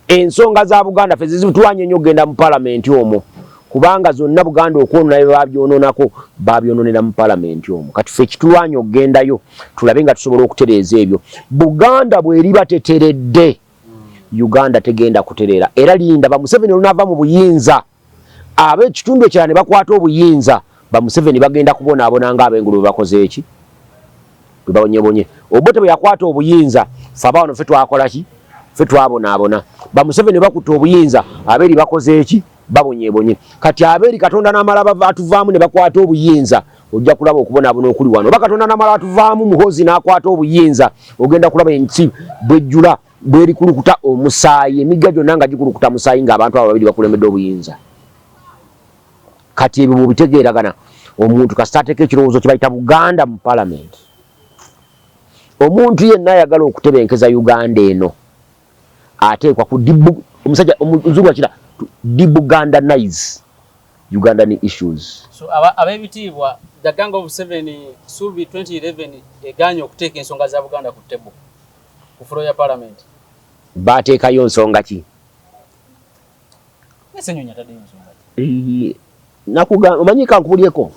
ensonga za Buganda ffe zizitwanye nnyo okugenda mu Palamenti omwo, kubanga zonna Buganda okwonona bye babyononako babyononera mu Palamenti omwo. Kati ffe ekitulwanya okugendayo tulabe nga tusobola okutereeza ebyo. Buganda bw'eriba teteredde, Uganda tegenda kutereera. Era linda ba Museveni olunaava mu buyinza, ab'ekitundu ekirala ne bakwata obuyinza, ba Museveni bagenda kubonaabona ng'ab'engulu bwe bakoze eki, bwe babonyebonye. Obote bwe yakwata obuyinza, ffe abawano ffe twakola ki? Ffe twabonaabona. Ba Museveni bakutta obuyinza, abeeri bakoze eki? Babonyebonye. Kati abeeri Katonda n'amala atuvaamu ne bakwata obuyinza, ojja kulaba okubonaabona okuli wano. Oba Katonda n'amala atuvaamu, Muhozi n'akwata obuyinza, ogenda kulaba ensi bwejjula bwerikulukuta omusaayi, emigga gyonna nga gikulukuta musaayi, ng'abantu abo babiri bakulembedde obuyinza. Kati ebyo bwobitegeeragana, omuntu kasita ateeka ekirowoozo kye bayita Buganda mu Palamenti. Omuntu yenna ayagala okutebenkeza Uganda eno ateekwa ku omusajja omuzungu akira debugandanize Ugandan issues. So ab'ebitiibwa, the gang of seven Subi 2011 egaanye okuteeka ensonga za Buganda ku table ku floor ya parliament. Bateekayo nsonga ki? Ssenyonyi ataddeyo nsonga ki? Nakugamba, omanyi, kankubulyeko,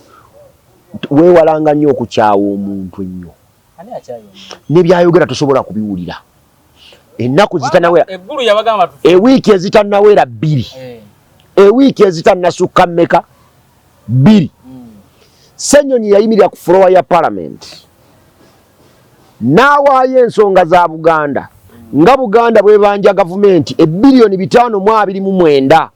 weewalanga nnyo okukyawa omuntu ennyo. Ani akyaye omuntu? Ne byayogera tosobola kubiwulira. Ennaku zitanawera, Eggulu yabagamba ewiiki ezitannawera 2, ewiiki ezitannasukka mmeka, 2, Ssenyonyi yayimirira ku floor ya parliament n'awaayo ensonga za Buganda, nga Buganda bwebanja gavumenti ebbiliyoni 529,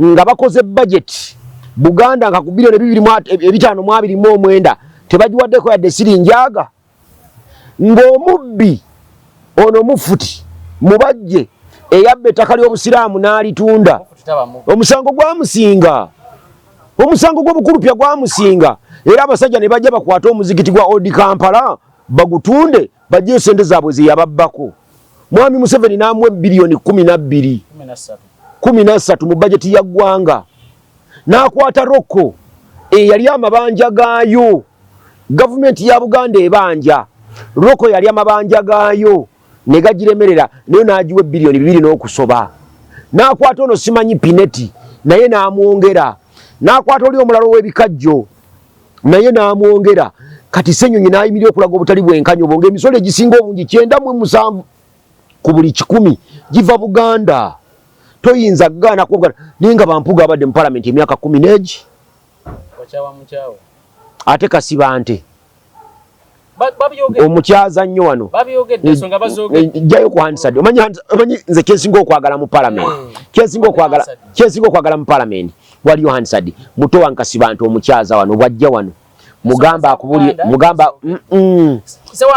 nga bakoze budget Buganda nga ku biliyoni 529 tebagiwaddeko yadde sirinjaga, ng'omubbi ono mufuti mubajje eyabba ettaka ly'Obusiraamu n'alitunda, omusango gwamusinga, omusango gw'obukulupya gwamusinga, era abasajja ne bajja bakwate omuzikiti gwa Old Kampala bagutunde bajjeyo sente zaabwe ze yababbako. Mwami Museveni n'amuwa biliyoni 12, 13 mu bajeti ya ggwanga, n'akwata Roko eyali amabanja gaayo. Gavumenti ya Buganda ebanja Roko, yali amabanja gaayo ne gagiremerera, nayo n'agiwa biliyoni 2 n'okusoba. N'akwata ono simanyi Pineti, naye n'amwongera. N'akwata oli omulala ow'ebikajjo, naye n'amwongera. Kati Ssenyonyi n'ayimirira okulaga obutali bwenkanya obwo, ng'emisolo egisinga obungi, 97 ku buli 100, giva Buganda. Toyinza kugaana kuba, naye nga bampuga abadde mu palamenti emyaka 10 n'egi. Wakyawa mukyawa. Ate Kasibante omukyaza nnyo wano. Babyogedde, ensonga bazoogedde. Jjayo ku Hansard. Omanyi nze kyensinga okwagala mu parliament, kyensinga okwagala mu parliament, waliyo Hansard. Muto wange Kasibante omukyaza wano, bwajja wano mugamba akubulye, mugamba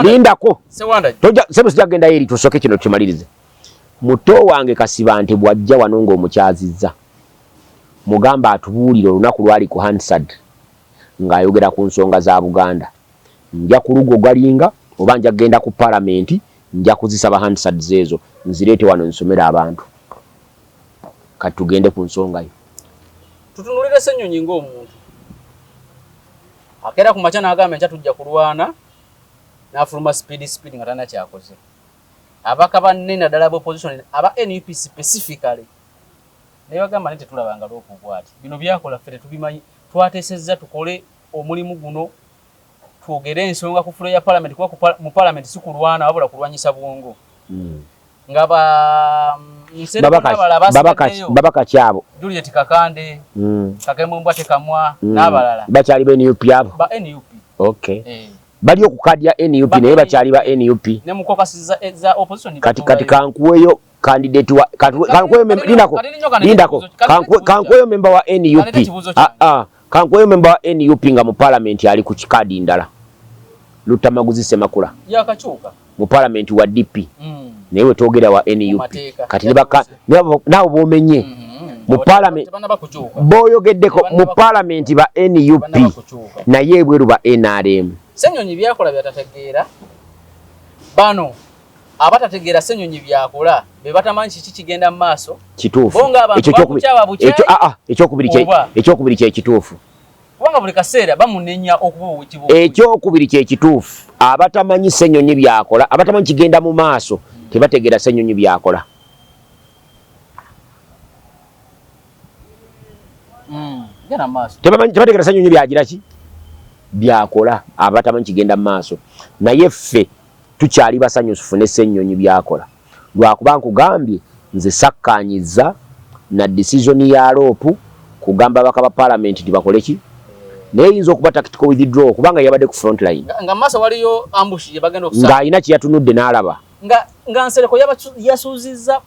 lindako. Sewanda. Tojja sebo, sijja kugenda eri, tusooke kino tukimalirize. Muto wange Kasibante bwajja wano ng'omukyazizza, mugamba atubuulire olunaku lwali ku Hansard ng'ayogera ku nsonga za Buganda. Nja kulugogalinga oba nja kugenda ku palamenti, nja kuzisaba Hansards ezo nzireete wano nsomere abantu. Kati tugende ku nsonga yo. Tutunulire Ssenyonyi ng'omuntu akeera ku makya n'agamba enkya tujja kulwana, n'afuluma speed speed nga talina kyakoze. Abaka banne, naddala aba opposition, aba NUP specifically, naye bagamba naye tetulabanga lwoku bwati, bino byakola ffe tetubimanyi, twateesezza tukole omulimu guno, twogere ensonga ku floor ya parliament, kuba mu parliament si kulwana wabula kulwanyisa bwongo. Nga ba Nsereko n'abalala basigaddeyo. Babaka kyabo? Juliet Kakande, Kakembo Tekamwa n'abalala. Bakyali ba NUP abo? Ba NUP. Okay. Eh. Bali oku kadi ya NUP, naye bakyali ba NUP. Ne mu caucus za opposition. Kati kankuweyo candidate wa kankuweyo lindako, lindako, kankuweyo member wa NUP. Ekibuuzo. Ah ah, kankuweyo member wa NUP nga mu parliament ali ku kikadi ndala. Lutamaguzi Semakula. Yakakyuka. Mu parliament wa DP. Naye wetwogera wa NUP. Mateeka. Kati nabo bomenye mu parliament Tebannaba kukyuka. Boyogeddeko mu parliament ba NUP, Tebannaba kukyuka. naye ebweru ba NRM. Ssenyonyi byakola byatategeera. Bano abatategeera Ssenyonyi byakola be batamanyi kiki kigenda mu maaso. Kituufu. Bo ng'abantu Ekyo bakukyawa bukyayi. Ekyo, ah, ah, Oba? Ekyokubiri kyekituufu. Kubanga buli kaseera bamunenya okuba ow'ekibuga. Ekyokubiri kyekituufu. Abatamanyi Ssenyonyi byakola, abatamanyi kigenda mu maaso, tebategeera Ssenyonyi byakola. Genda mu maaso. Tebategeera Ssenyonyi byagira ki byakola, abatamanyi kigenda mu maaso. Naye ffe tukyali basanyufu ne Ssenyonyi byakola, lwakuba nkugambye nze sakkaanyiza na decision ya LOP kugamba ababaka ba parliament nti bakole ki, naye eyinza okuba tactical withdraw kubanga yabadde ku front line. Nga mu maaso waliyo ambush gye bagenda okusanga. Ng'alina kye yatunudde n'alaba. Nga Nsereko yasuuzizza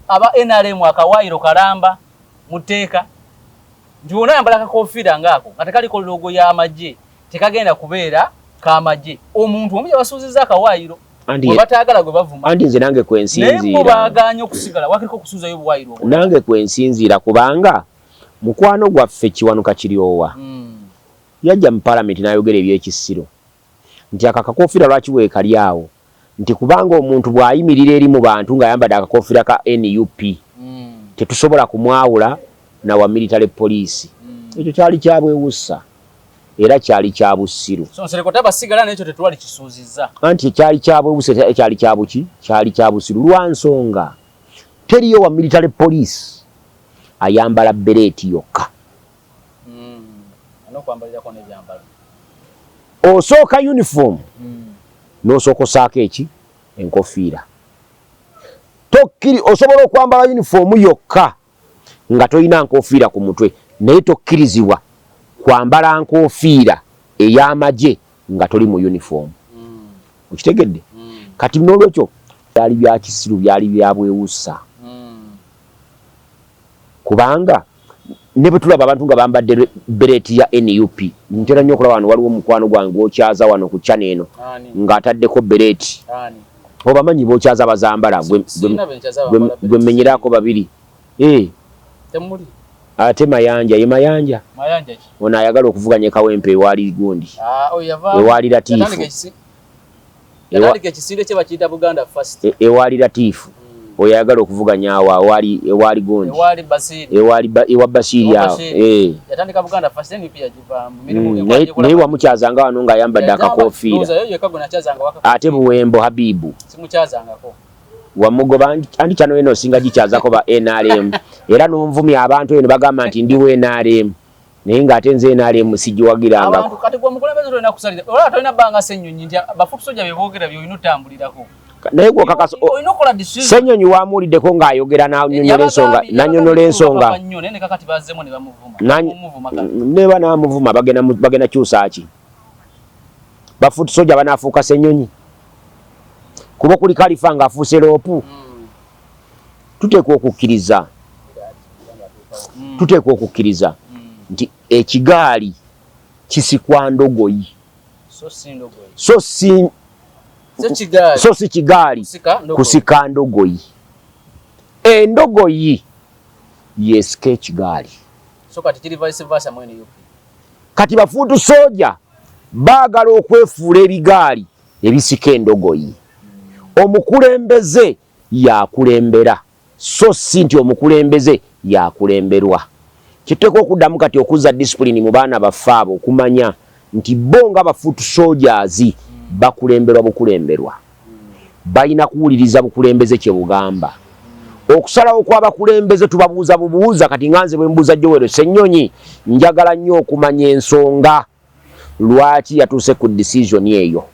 aba NRM akawaayiro kalamba mu tteeka nti wonna yambala akakofiira ngaako nga tekaliko logo y'amagye tekagenda kubeera k'amagye. Omuntu omu yabasuuzizza akawaayiro Anti gwe bataagala gwe bavuma. Anti nze nange Naye bo kwensinziira. Baagaanye okusigala wakiriko okusuuzayo obuwaayiro obwo. Nange kwensinziira, kubanga mukwano gwaffe Kiwanuka Kiryowa yajja mu palamenti n'ayogera ebyekisiro nti ako akakofiira lwaki weekali awo. Nti kubanga omuntu bw'ayimirira eri mu bantu ng'ayambadde akakofiira ka NUP, tetusobola kumwawula na wa military police. Ekyo kyali kya bwewussa era kyali kya bussiru. So Nsereko tabasigala n'ekyo tetwali kisuuzizza. Anti kyali kya bwewussa era kyali kya buki? Kyali kya busiru lwa nsonga teriyo wa military police ayambala bereeti yokka. N'okwambalirako n'ebyambalo. Osooka uniform, n'osooka osaako eki enkofiira. Tokkiri osobola okwambala uniform yokka nga tolina nkofiira ku mutwe, naye tokkirizibwa kwambala nkofiira ey'amagye nga toli mu uniform. Okitegedde? Kati n'olwekyo byali bya kisiru, byali bya bwewussa, kubanga ne bwe tulaba abantu nga bambadde bereeti ya NUP, ntera nnyo okulaba wano waliwo omukwano gwange gw'okyaza wano ku channel eno ng'ataddeko bereeti. Obamanyi b'okyaza bazambala, gwe mmenyerako babiri. Eh. Ate Mayanja ye Mayanja ono ayagala okuvuganya e Kawempe ewaali gundi, ewaali Latiifu, ewaali Latiifu oyo ayagala okuvuganya awo awaali ewaali gundi ewa Bashiri awo. Naye wamukyazanga wano ng'ayambadde akakofiira. Ate Buwembo Habibu wamugoba andi kyano eno osinga gikyazako ba NRM era n'onvumya abantu eyo ne bagamba nti ndi wa NRM, naye ng'ate nze NRM sigiwagirangako. Kati gwe omukulembeze tolina kusalira, olaba tolina bbanga Ssenyonyi nti ba foot soldier bye boogera by'olina otambulirako. Naye gwe okakasa Ssenyonyi wamuwuliddeko ng'ayogera n'annyonnyola ensonga, n'annyonnyola ensonga neba n'amuvuma, bagenda kyusa ki? Ba foot soldier banaafuuka Ssenyonyi? Kuba okuli Kalifa ng'afuuse LOP. Tuteekwa okukkiriza nti ekigaali kisikwa ndogoyi, so si kigaali kusika ndogoyi. Endogoyi yesika ekigaali. Kati ba foot soldier baagala okwefuula ebigaali ebisika endogoyi. Omukulembeze yakulembera, so si nti omukulembeze yakulemberwa. Kiteekwa okuddamu kati okuzza discipline mu baana baffe abo, okumanya nti bo nga ba foot soldiers bakulemberwa bukulemberwa, balina kuwuliriza bukulembeze kye bugamba. Okusalawo kw'abakulembeze tubabuuza bubuuza. Kati nga nze bwe mbuuza Joel Ssenyonyi, njagala nnyo okumanya ensonga lwaki yatuuse ku decision eyo,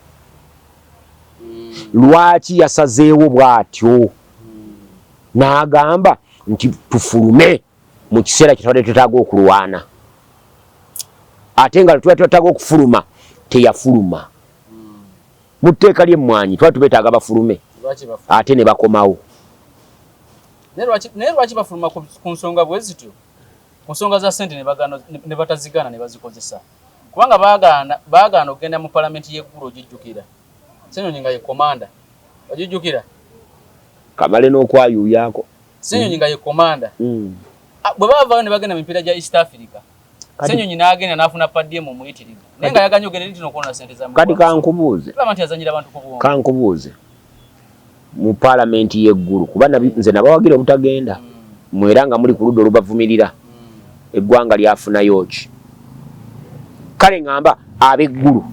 lwaki yasazeewo bw'atyo n'agamba nti tufulume mu kiseera kye twabadde twetaaga okulwana, ate nga twali twetaaga okufuluma teyafuluma. Mu tteeka ly'emmwanyi twali tubeetaaga bafulume, ate ne bakomawo. Naye lwaki bafuluma ku nsonga bwe zityo, ku nsonga za ssente ne batazigaana ne bazikozesa? Kubanga baagaana okugenda mu palamenti y'eggulu. Ogijjukira Ssenyonyi nga ye commander? Ogijjukira? Kamale n'okwayuuyaako. Ssenyonyi nga ye commander. Bwe baavaayo ne bagenda mu mipiira gya East Africa, Ssenyonyi n'agenda n'afuna per diem omuyitirivu, naye nga yaganye ogenda eri tino okwonona ssente za Kati kankubuuze. Tulaba nti azanyira abantu ku bwongo. Kankubuuze, mu paalamenti y'eggulu, kuba nze nabawagira obutagenda, mwera nga muli ku ludda olubavumirira, eggwanga lyafunayo ki? Kale ŋŋamba ab'eggulu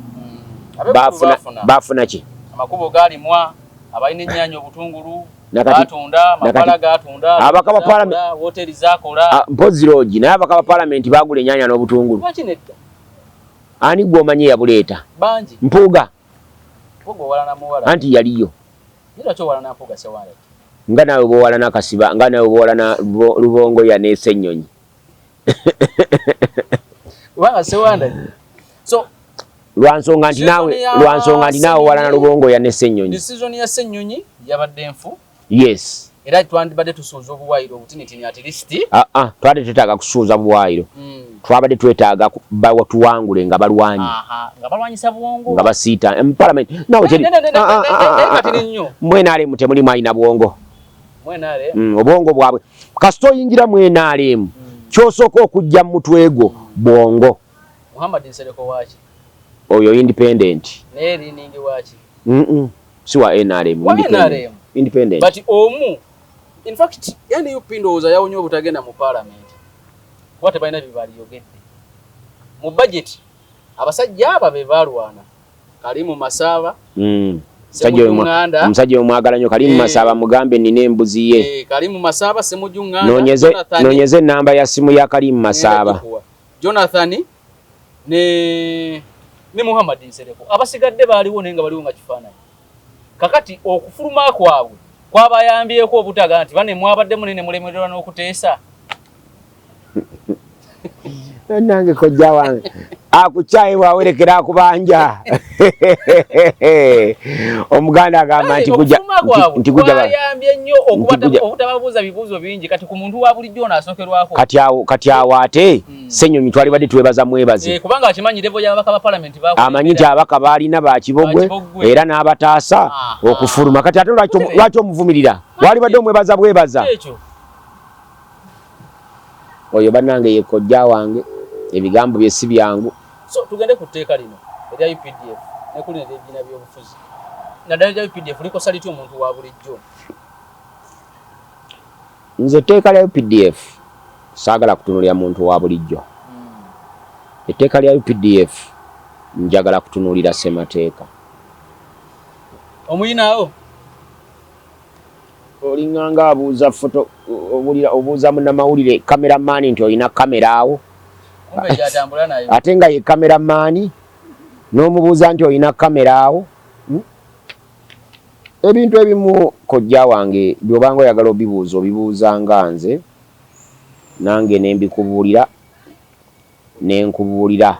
baafuna ki? Amakubo gaalimwa, abalina ennyaanya, obutungulu batunda, amapala gatunda, abaka ba parliament, hoteri zakola. Mpozi loogi, naye abaka ba parliament bagula ennyaanya n'obutungulu? Lwaki nedda? Ani gwomanyi yabuleeta? Bangi. Mpuuga. Mpuuga owalana muwala. Anti yaliyo. Naye lwaki owalana Mpuuga, Sewandagi? Nga naawe bwowalana Kasiba, nga naawe bwowalana Lubongoya n'Esennyonyi. Kubanga Sewandagi, so Lwansonga nti naawe owalana Lubongoya ne Ssennyonyi. Decision ya Ssennyonyi yabadde nfu. Yes. Era twandibadde tusuuza obuwaayiro obutinitini at least. Ah ah, twabadde twetaaga kusuuza buwaayiro. Twabadde twetaaga bawatuwangule nga balwanyi. Nga balwanyisa bwongo. Nga basiita mu parliament nawe teri. Kati nnyo. Mu NRM temulimu alina bwongo. Mu NRM? Obwongo bwabwe kasita oyingira mu NRM, kyosooka okujja mu mutwe gwo bwongo. Muhammad Nsereko waaki? Oyo independent. Naye leaning waaki? Si wa NRM. Wa NRM. Independent. But omu, in fact, NUP ndowooza yawonye obutagenda mu parliament kuba tebalina bye baliyogedde mu budget. Abasajja aba be balwana, Kalimu Masaaba. Omusajja omwagala nnyo, Kalimu Masaaba, mugambe nina embuzi ye. Kalimu Masaaba, Ssemujju Nganda. Noonyeze enamba ya simu ya Kalimu Masaaba. Jonathan ne Muhammad Nsereko. Abasigadde baaliwo, naye nga baliwo nga kifaananyi. Kakati okufuluma kwabwe kwabayambyeko obutaga nti bane mwabaddemu nene mulemererwa n'okuteesa. Nange kojja wange akukyaye bwawerekera akubanja. Omuganda agamba nti Kwayambye nnyo obutababuuza bibuuzo bingi. Kati ku muntu wa bulijjo ono asookerwako. Kati awo ate Ssenyonyi twalibadde twebaza mwebaze. Kubanga akimanyi level y'ababaka ba palamenti. Amanyi nti ababaka baalina bakibogwe era n'abataasa okufuluma. Kati ate lwaki omuvumirira? Walibadde omwebaza bwebaza. Ekyo. Oyo bannange ye kojja wange, ebigambo bye si byangu. So tugende ku tteeka lino erya UPDF nekulina ery'ebibiina by'obufuzi, naddala erya UPDF likosa litya omuntu wa bulijjo? Nze etteeka lya UPDF saagala kutunulira muntu wa bulijjo. Etteeka lya UPDF njagala kutunuulira ssemateeka. Omuyinaawo. Olinganga abuuza foto, obulira obuuza munnamawulire, cameraman, nti olina kamera awo? Kumbe gyatambula nayo. Ate nga ye cameraman n'omubuuza nti olina kamera awo? Ebintu ebimu, kojja wange, by'obanga oyagala obibuuza, obibuuza nga nze nange ne mbikubuulira ne nkubuulira.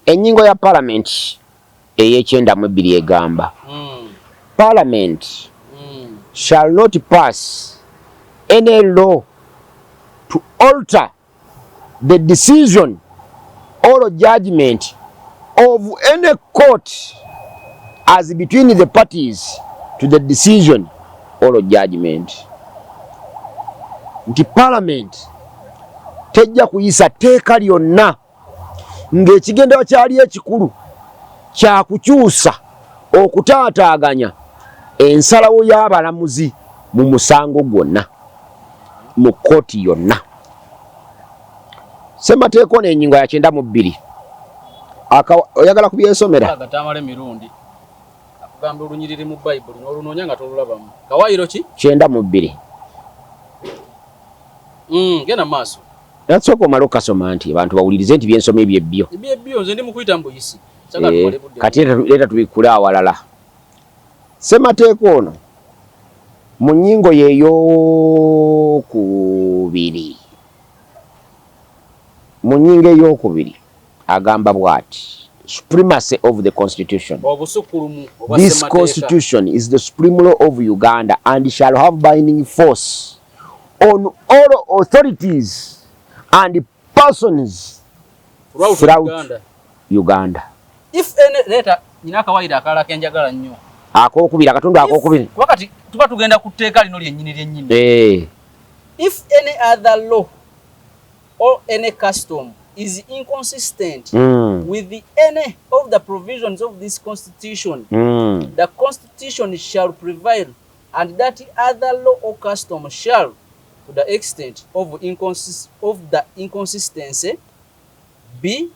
Ennyingo ya palamenti ey'ekyenda mu 2 egamba, "Parliament shall not pass any law to alter the decision or judgment of any court as between the parties to the decision or judgment." Nti parliament tejja kuyisa tteeka lyonna ng'ekigendera kyali ekikulu kyakukyusa, okutaataaganya ensalawo y'abalamuzi mu musango gwonna mu kkooti yonna. Ssemateeka ono, ennyingo ya 92, oyagala kubyesomera? Agatamala emirundi akugamba olunyiriri mu Bayibuli n'olunoonya nga tolulabamu. Kawaayiro ki? 92. Genda mu maaso. Nasooka omale okukasoma nti abantu bawulirize nti byensoma ebyo ebbyo. Ebyebyo nze ndi mu kuyita mu buyisi. Saagala tumale budde. Kati leeta tubikkule awalala. Ssemateeka ono mu nnyingo ye ey'okubiri, mu nnyingo ey'okubiri agamba bw'ati: supremacy of the constitution. Obusukkulumu obwa This ssemateeka. constitution is the supreme law of Uganda and shall have binding force on all authorities and persons throughout throughout Uganda. Uganda. If any, leeta nyina akawaayiro akalala kenjagala nnyo. Akokubiri, akatundu akokubiri. Kuba kati tuba tugenda ku tteeka lino lyennyini lyennyini. If any other law or any custom is inconsistent with any of the provisions of this constitution, the constitution shall prevail, and that other law or custom shall, to the extent of the inconsistency, be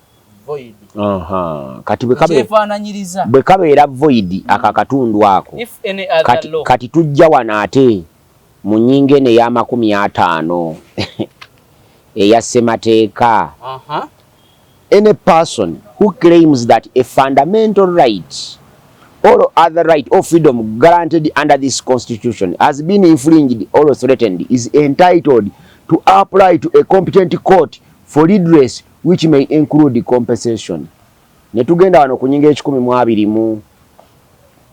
void. Aha. Kati bwe kabe Kyefaananyiriza. Bwe kabeera void aka akatundu ako. If any other Kati, law. kati tujja wano ate mu nnyingo eno ey'amakumi 50 eya ssemateeka. Any person who claims that a fundamental right or other right or freedom granted under this constitution has been infringed or threatened is entitled to apply to a competent court for redress, which may include compensation. Ne tugenda wano ku nnyingo 126.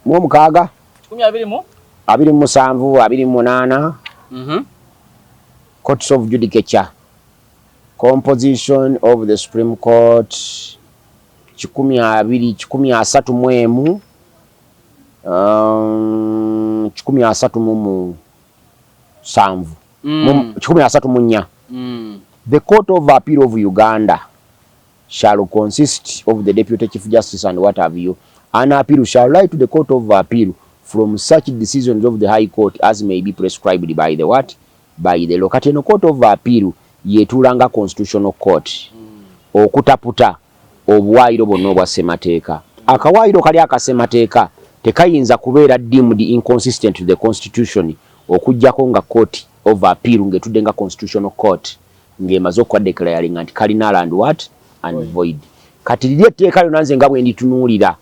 120. 27, 28. Courts of judicature, composition of the Supreme Court, 120, 131, 137, 134. The Court of Appeal of Uganda shall consist of the Deputy Chief Justice and what have you. An appeal shall lie to the Court of Appeal from such decisions of the High Court as may be prescribed by the what? By the law. Kati eno Court of Appeal yetuulanga Constitutional Court okutaputa obuwaayiro bwonna obwa ssemateeka. Akawaayiro kali akasemateeka tekayinza kubeera deemed inconsistent to the Constitution okuggyako nga Court of Appeal ng'etudde nga Constitutional Court ng'emaze okuwa declaring nti kali null and what? And void. Kati liri etteeka lyonna nze nga bwe nditunuulira,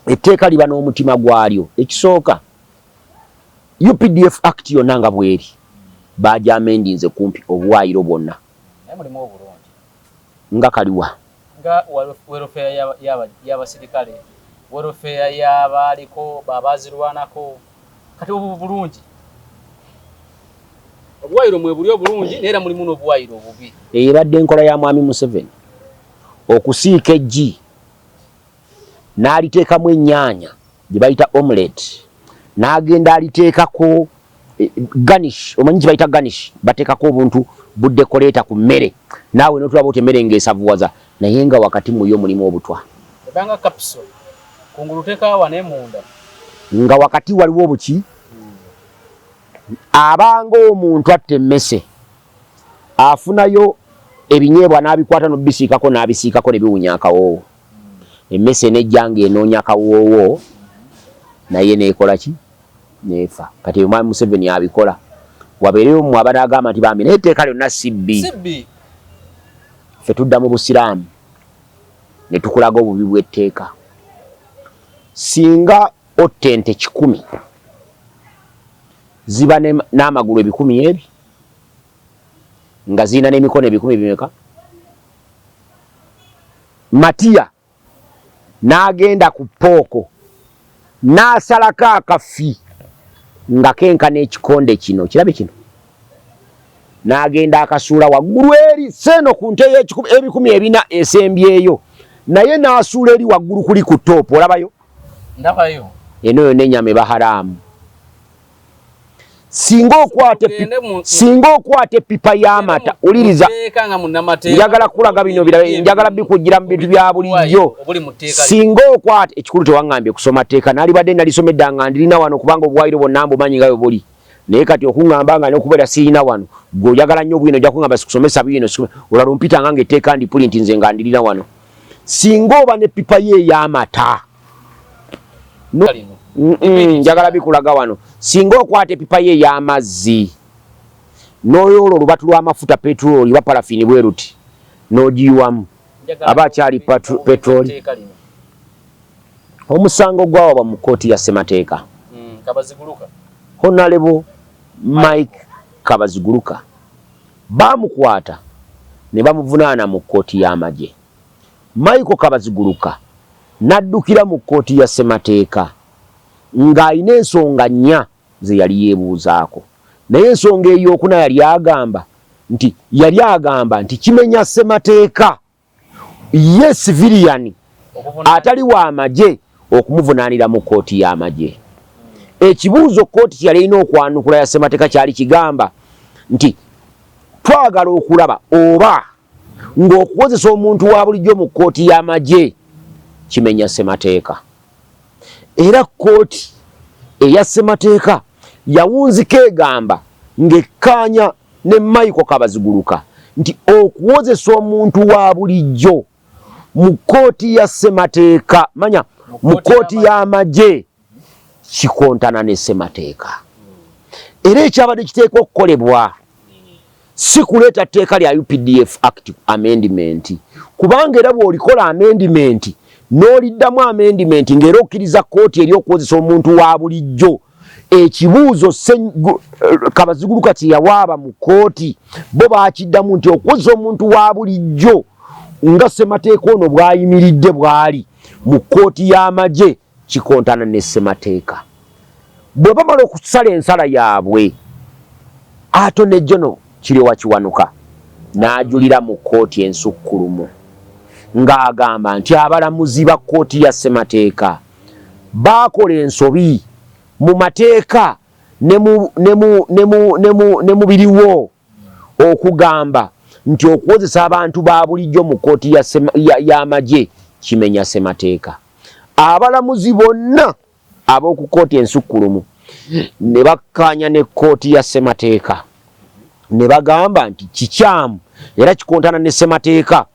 etteeka liba n'omutima gwalyo. Ekisooka, UPDF Act yonna nga bweri bagyamendinze kumpi obuwaayiro bwonna. Naye mulimu obulungi. Nga kaliwa? Nga welfare y'abasirikale, welfare y'abaaliko babazirwanako. Kati obu bulungi, obuwayiro mwe buli obulungi, naye era mulimu n'obuwayiro obubi. Eyo ebadde enkola ya Mwami Museveni okusiika eggi n'aliteekamu ennyaanya gye bayita omelette, n'agenda aliteekako garnish. Omanyi kye bayita garnish? Bateekako obuntu budekoleeta ku mmere, naawe n'otulaba oti emmere ng'esavuwaza, naye nga wakati mu yo mulimu obutwa. Ebanga kapiso kungulu tekaawa, naye munda nga wakati waliwo obuki. Abanga omuntu atta emmese, afunayo ebinyeebwa n'abikwata n'obisiikako n'abisiikako ne biwunya akawoowo. Emmese nejja ng'enoonya akawoowo, naye neekola ki? Neefa. Kati ebyo Mwami Museveni abikola. Wabeereyo mmwe abanaagamba nti bambi, naye etteeka lyonna si bbi. Si bbi. Ffe tudda mu Busiraamu ne tukulaga obubi bw'etteeka. Singa otta ente 100, ziba n'amagulu 1000 ebi, nga zirina n'emikono 1000 bimeka? Matiya n'agenda ku pork n'asalako akafi nga kenkana ekikonde kino, kirabe kino, n'agenda akasuula waggulu eri seeno ku nte 400 esembyeyo, naye n'asuula eri waggulu kuli ku top. Olabayo? Ndabayo. Eno yonna ennyama eba haraamu. Singa okwata singa okwata epipa y'amata, uliriza, Muteeka nga munnamateeka. Njagala kulaga bino birabe, njagala bikugira mu bintu bya bulijjo. Obuli mu tteeka. Singa okwata ekikulu, tewaŋŋambye kusoma tteeka, naalibadde nalisoma edda nga ndirina wano, kubanga obuwaayiro bwonna mbumanyi nga bwe buli. Naye kati okuŋŋamba nga n'okubeera sirina wano, gwe oyagala nnyo bwino, ojja kuŋŋamba sikusomesa bwino, olwala ompitanga nga etteeka ndi nti nze nga ndirina wano. Singa oba n'eppipa ye ey'amata, no, Lino. Njagala bikulaga wano. Singa okwata epipa ye ey'amazzi n'oyoola olubatu lw'amafuta, petroli oba parafini, bwe ruti n'ogiyiwamu, Njagala aba akyali petroli. Etteeka lino. Omusango gwawabwa mu kkooti ya ssemateeka. Kabaziguluka. Honorable Mike Kabaziguluka baamukwata ne bamuvunaana mu kkooti y'amagye. Michael Kabaziguluka n'addukira mu kkooti ya ssemateeka ng'alina ensonga nnya ze yali yeebuuzaako, naye ensonga ey'okuna yali agamba nti kimenya ssemateeka ye civilian atali wa magye okumuvunaanira mu kkooti y'amagye. Ekibuuzo kkooti kyeyali erina okwanukula ya ssemateeka kyali kigamba nti twagala okulaba oba ng'okukozesa omuntu wa bulijjo mu kkooti y'amagye kimenya ssemateeka. Era kkooti eya ssemateeka yawunzika egamba ng'ekkaanya ne Michael Kabaziguluka nti okuwozesa omuntu wa bulijjo mu kkooti ya ssemateeka, manya mu kkooti y'amagye, kikontana ne ssemateeka. Era ekyabadde kiteekwa okukolebwa si kuleeta tteeka lya UPDF Act amendment, kubanga era bw'olikola amendment n'oliddamu amendment ng'era okkiriza kkooti eri okuwozesa omuntu wa bulijjo. Ekibuuzo Kabaziguluka kye yawaaba mu kkooti, bo baakiddamu nti okuwozesa omuntu wa bulijjo nga ssemateeka ono bw'ayimiridde bw'ali mu kkooti y'amagye kikontana ne ssemateeka. Bwe bamala okusala ensala yaabwe, Attorney General Kiryowa Kiwanuka n'ajulira mu kkooti ensukkulumu ng'agamba nti abalamuzi ba kkooti ya ssemateeka baakola ensobi mu mateeka ne mu biriwo okugamba. Nti okuwozesa abantu ba bulijjo mu kkooti y'amagye kimenya ssemateeka. Abalamuzi bonna ab'oku kkooti ensukkulumu ne bakkaanya ne kkooti ya ssemateeka ne bagamba nti kikyamu era kikontana ne ssemateeka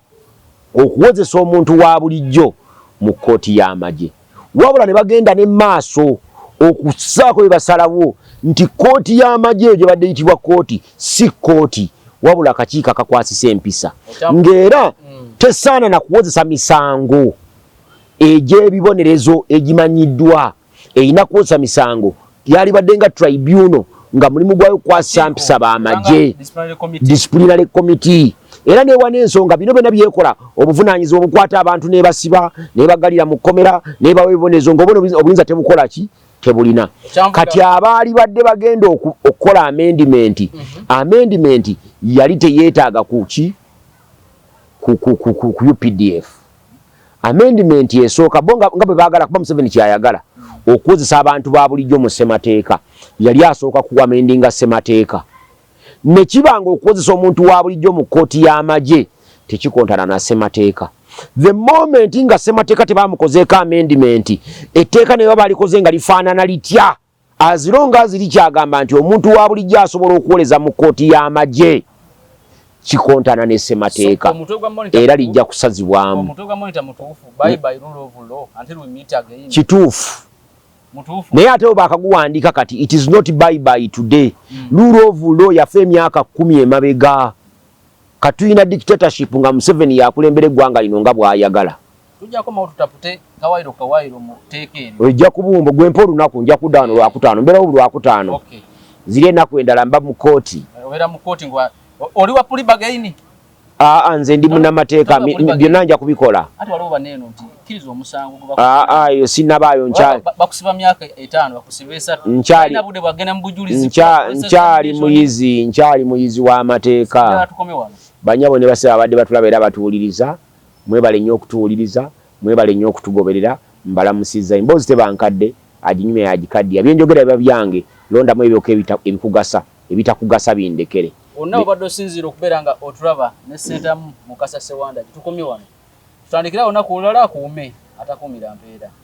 okuwozesa omuntu wa bulijjo mu kkooti y'amagye. Wabula ne bagenda ne maaso okussaako bye basalawo nti kkooti y'amagye eyo gyebadde eyitibwa kkooti si kkooti, wabula akakiiko akakwasisa empisa, ng'era tesaana na kuwozesa misango egy'ebibonerezo egimanyiddwa. Erina kuwozesa misango yalibadde nga tribunal, nga mulimu gwayo kukwasisa mpisa b'amagye, disciplinary committee. Era newa n'ensonga bino byonna byekola obuvunaanyizibwa obukwata abantu nebasiba, nebagalira mu kkomera, nebawa ebibonerezo, ng'obona obuyinza tebukola ki, tebulina. Kati abaali badde bagenda okukola amendment, amendment yali teyeetaaga kuki ku UPDF. Amendment esooka bo nga bwe baagala, kuba Museveni kyayagala okukozesa abantu ba bulijjo mu ssemateeka, yali asooka ku amendinga ssemateeka ne kiba nga okukozesa omuntu wa bulijjo mu kkooti y'amagye tekikontana na ssemateeka. The moment nga ssemateeka tebamukozeeko amendment, etteeka ne baba balikoze nga lifaanana litya, as long as likyagamba nti omuntu wa bulijjo asobola okuwoleza mu kkooti y'amagye, kikontana ne ssemateeka era lijja kusazibwamu. Kituufu, naye ate bwe bakaguwandiika kati, it is not bye bye today. Rule of law yafe emyaka 10 emabega. Katulina dictatorship nga Museveni yakulembera eggwanga lino nga bw'ayagala. Ojja kubumba gwempa olunaku, nja kudda wano Lwakutaano, mbeerawo Lwakutaano. Ziri ennaku endala mba mu kooti. Oli wa plea bargain? Aa, nze ndi munnamateeka, byonna nja kubikola. Aa, eyo sinnabaayo. Nkyali muyizi, nkyali muyizi w'amateeka. Banyabo ne basebo abadde batulaba era batuwuliriza, mwebale nnyo okutuwuliriza, mwebale nnyo okutugoberera. Mbalamusizza. Emboozi teba nkadde, aginyumya yagikaddiya. Byenjogera biba byange, londamu ebyoka ebikugasa, ebitakugasa bindekere. Wonna obadde osinziira okubeera nga otulaba ne Sentamu Mukasa Sewanda, gitukomye wano, tutandikirawo olunaku olulala. Akuume atakuumira mpeera.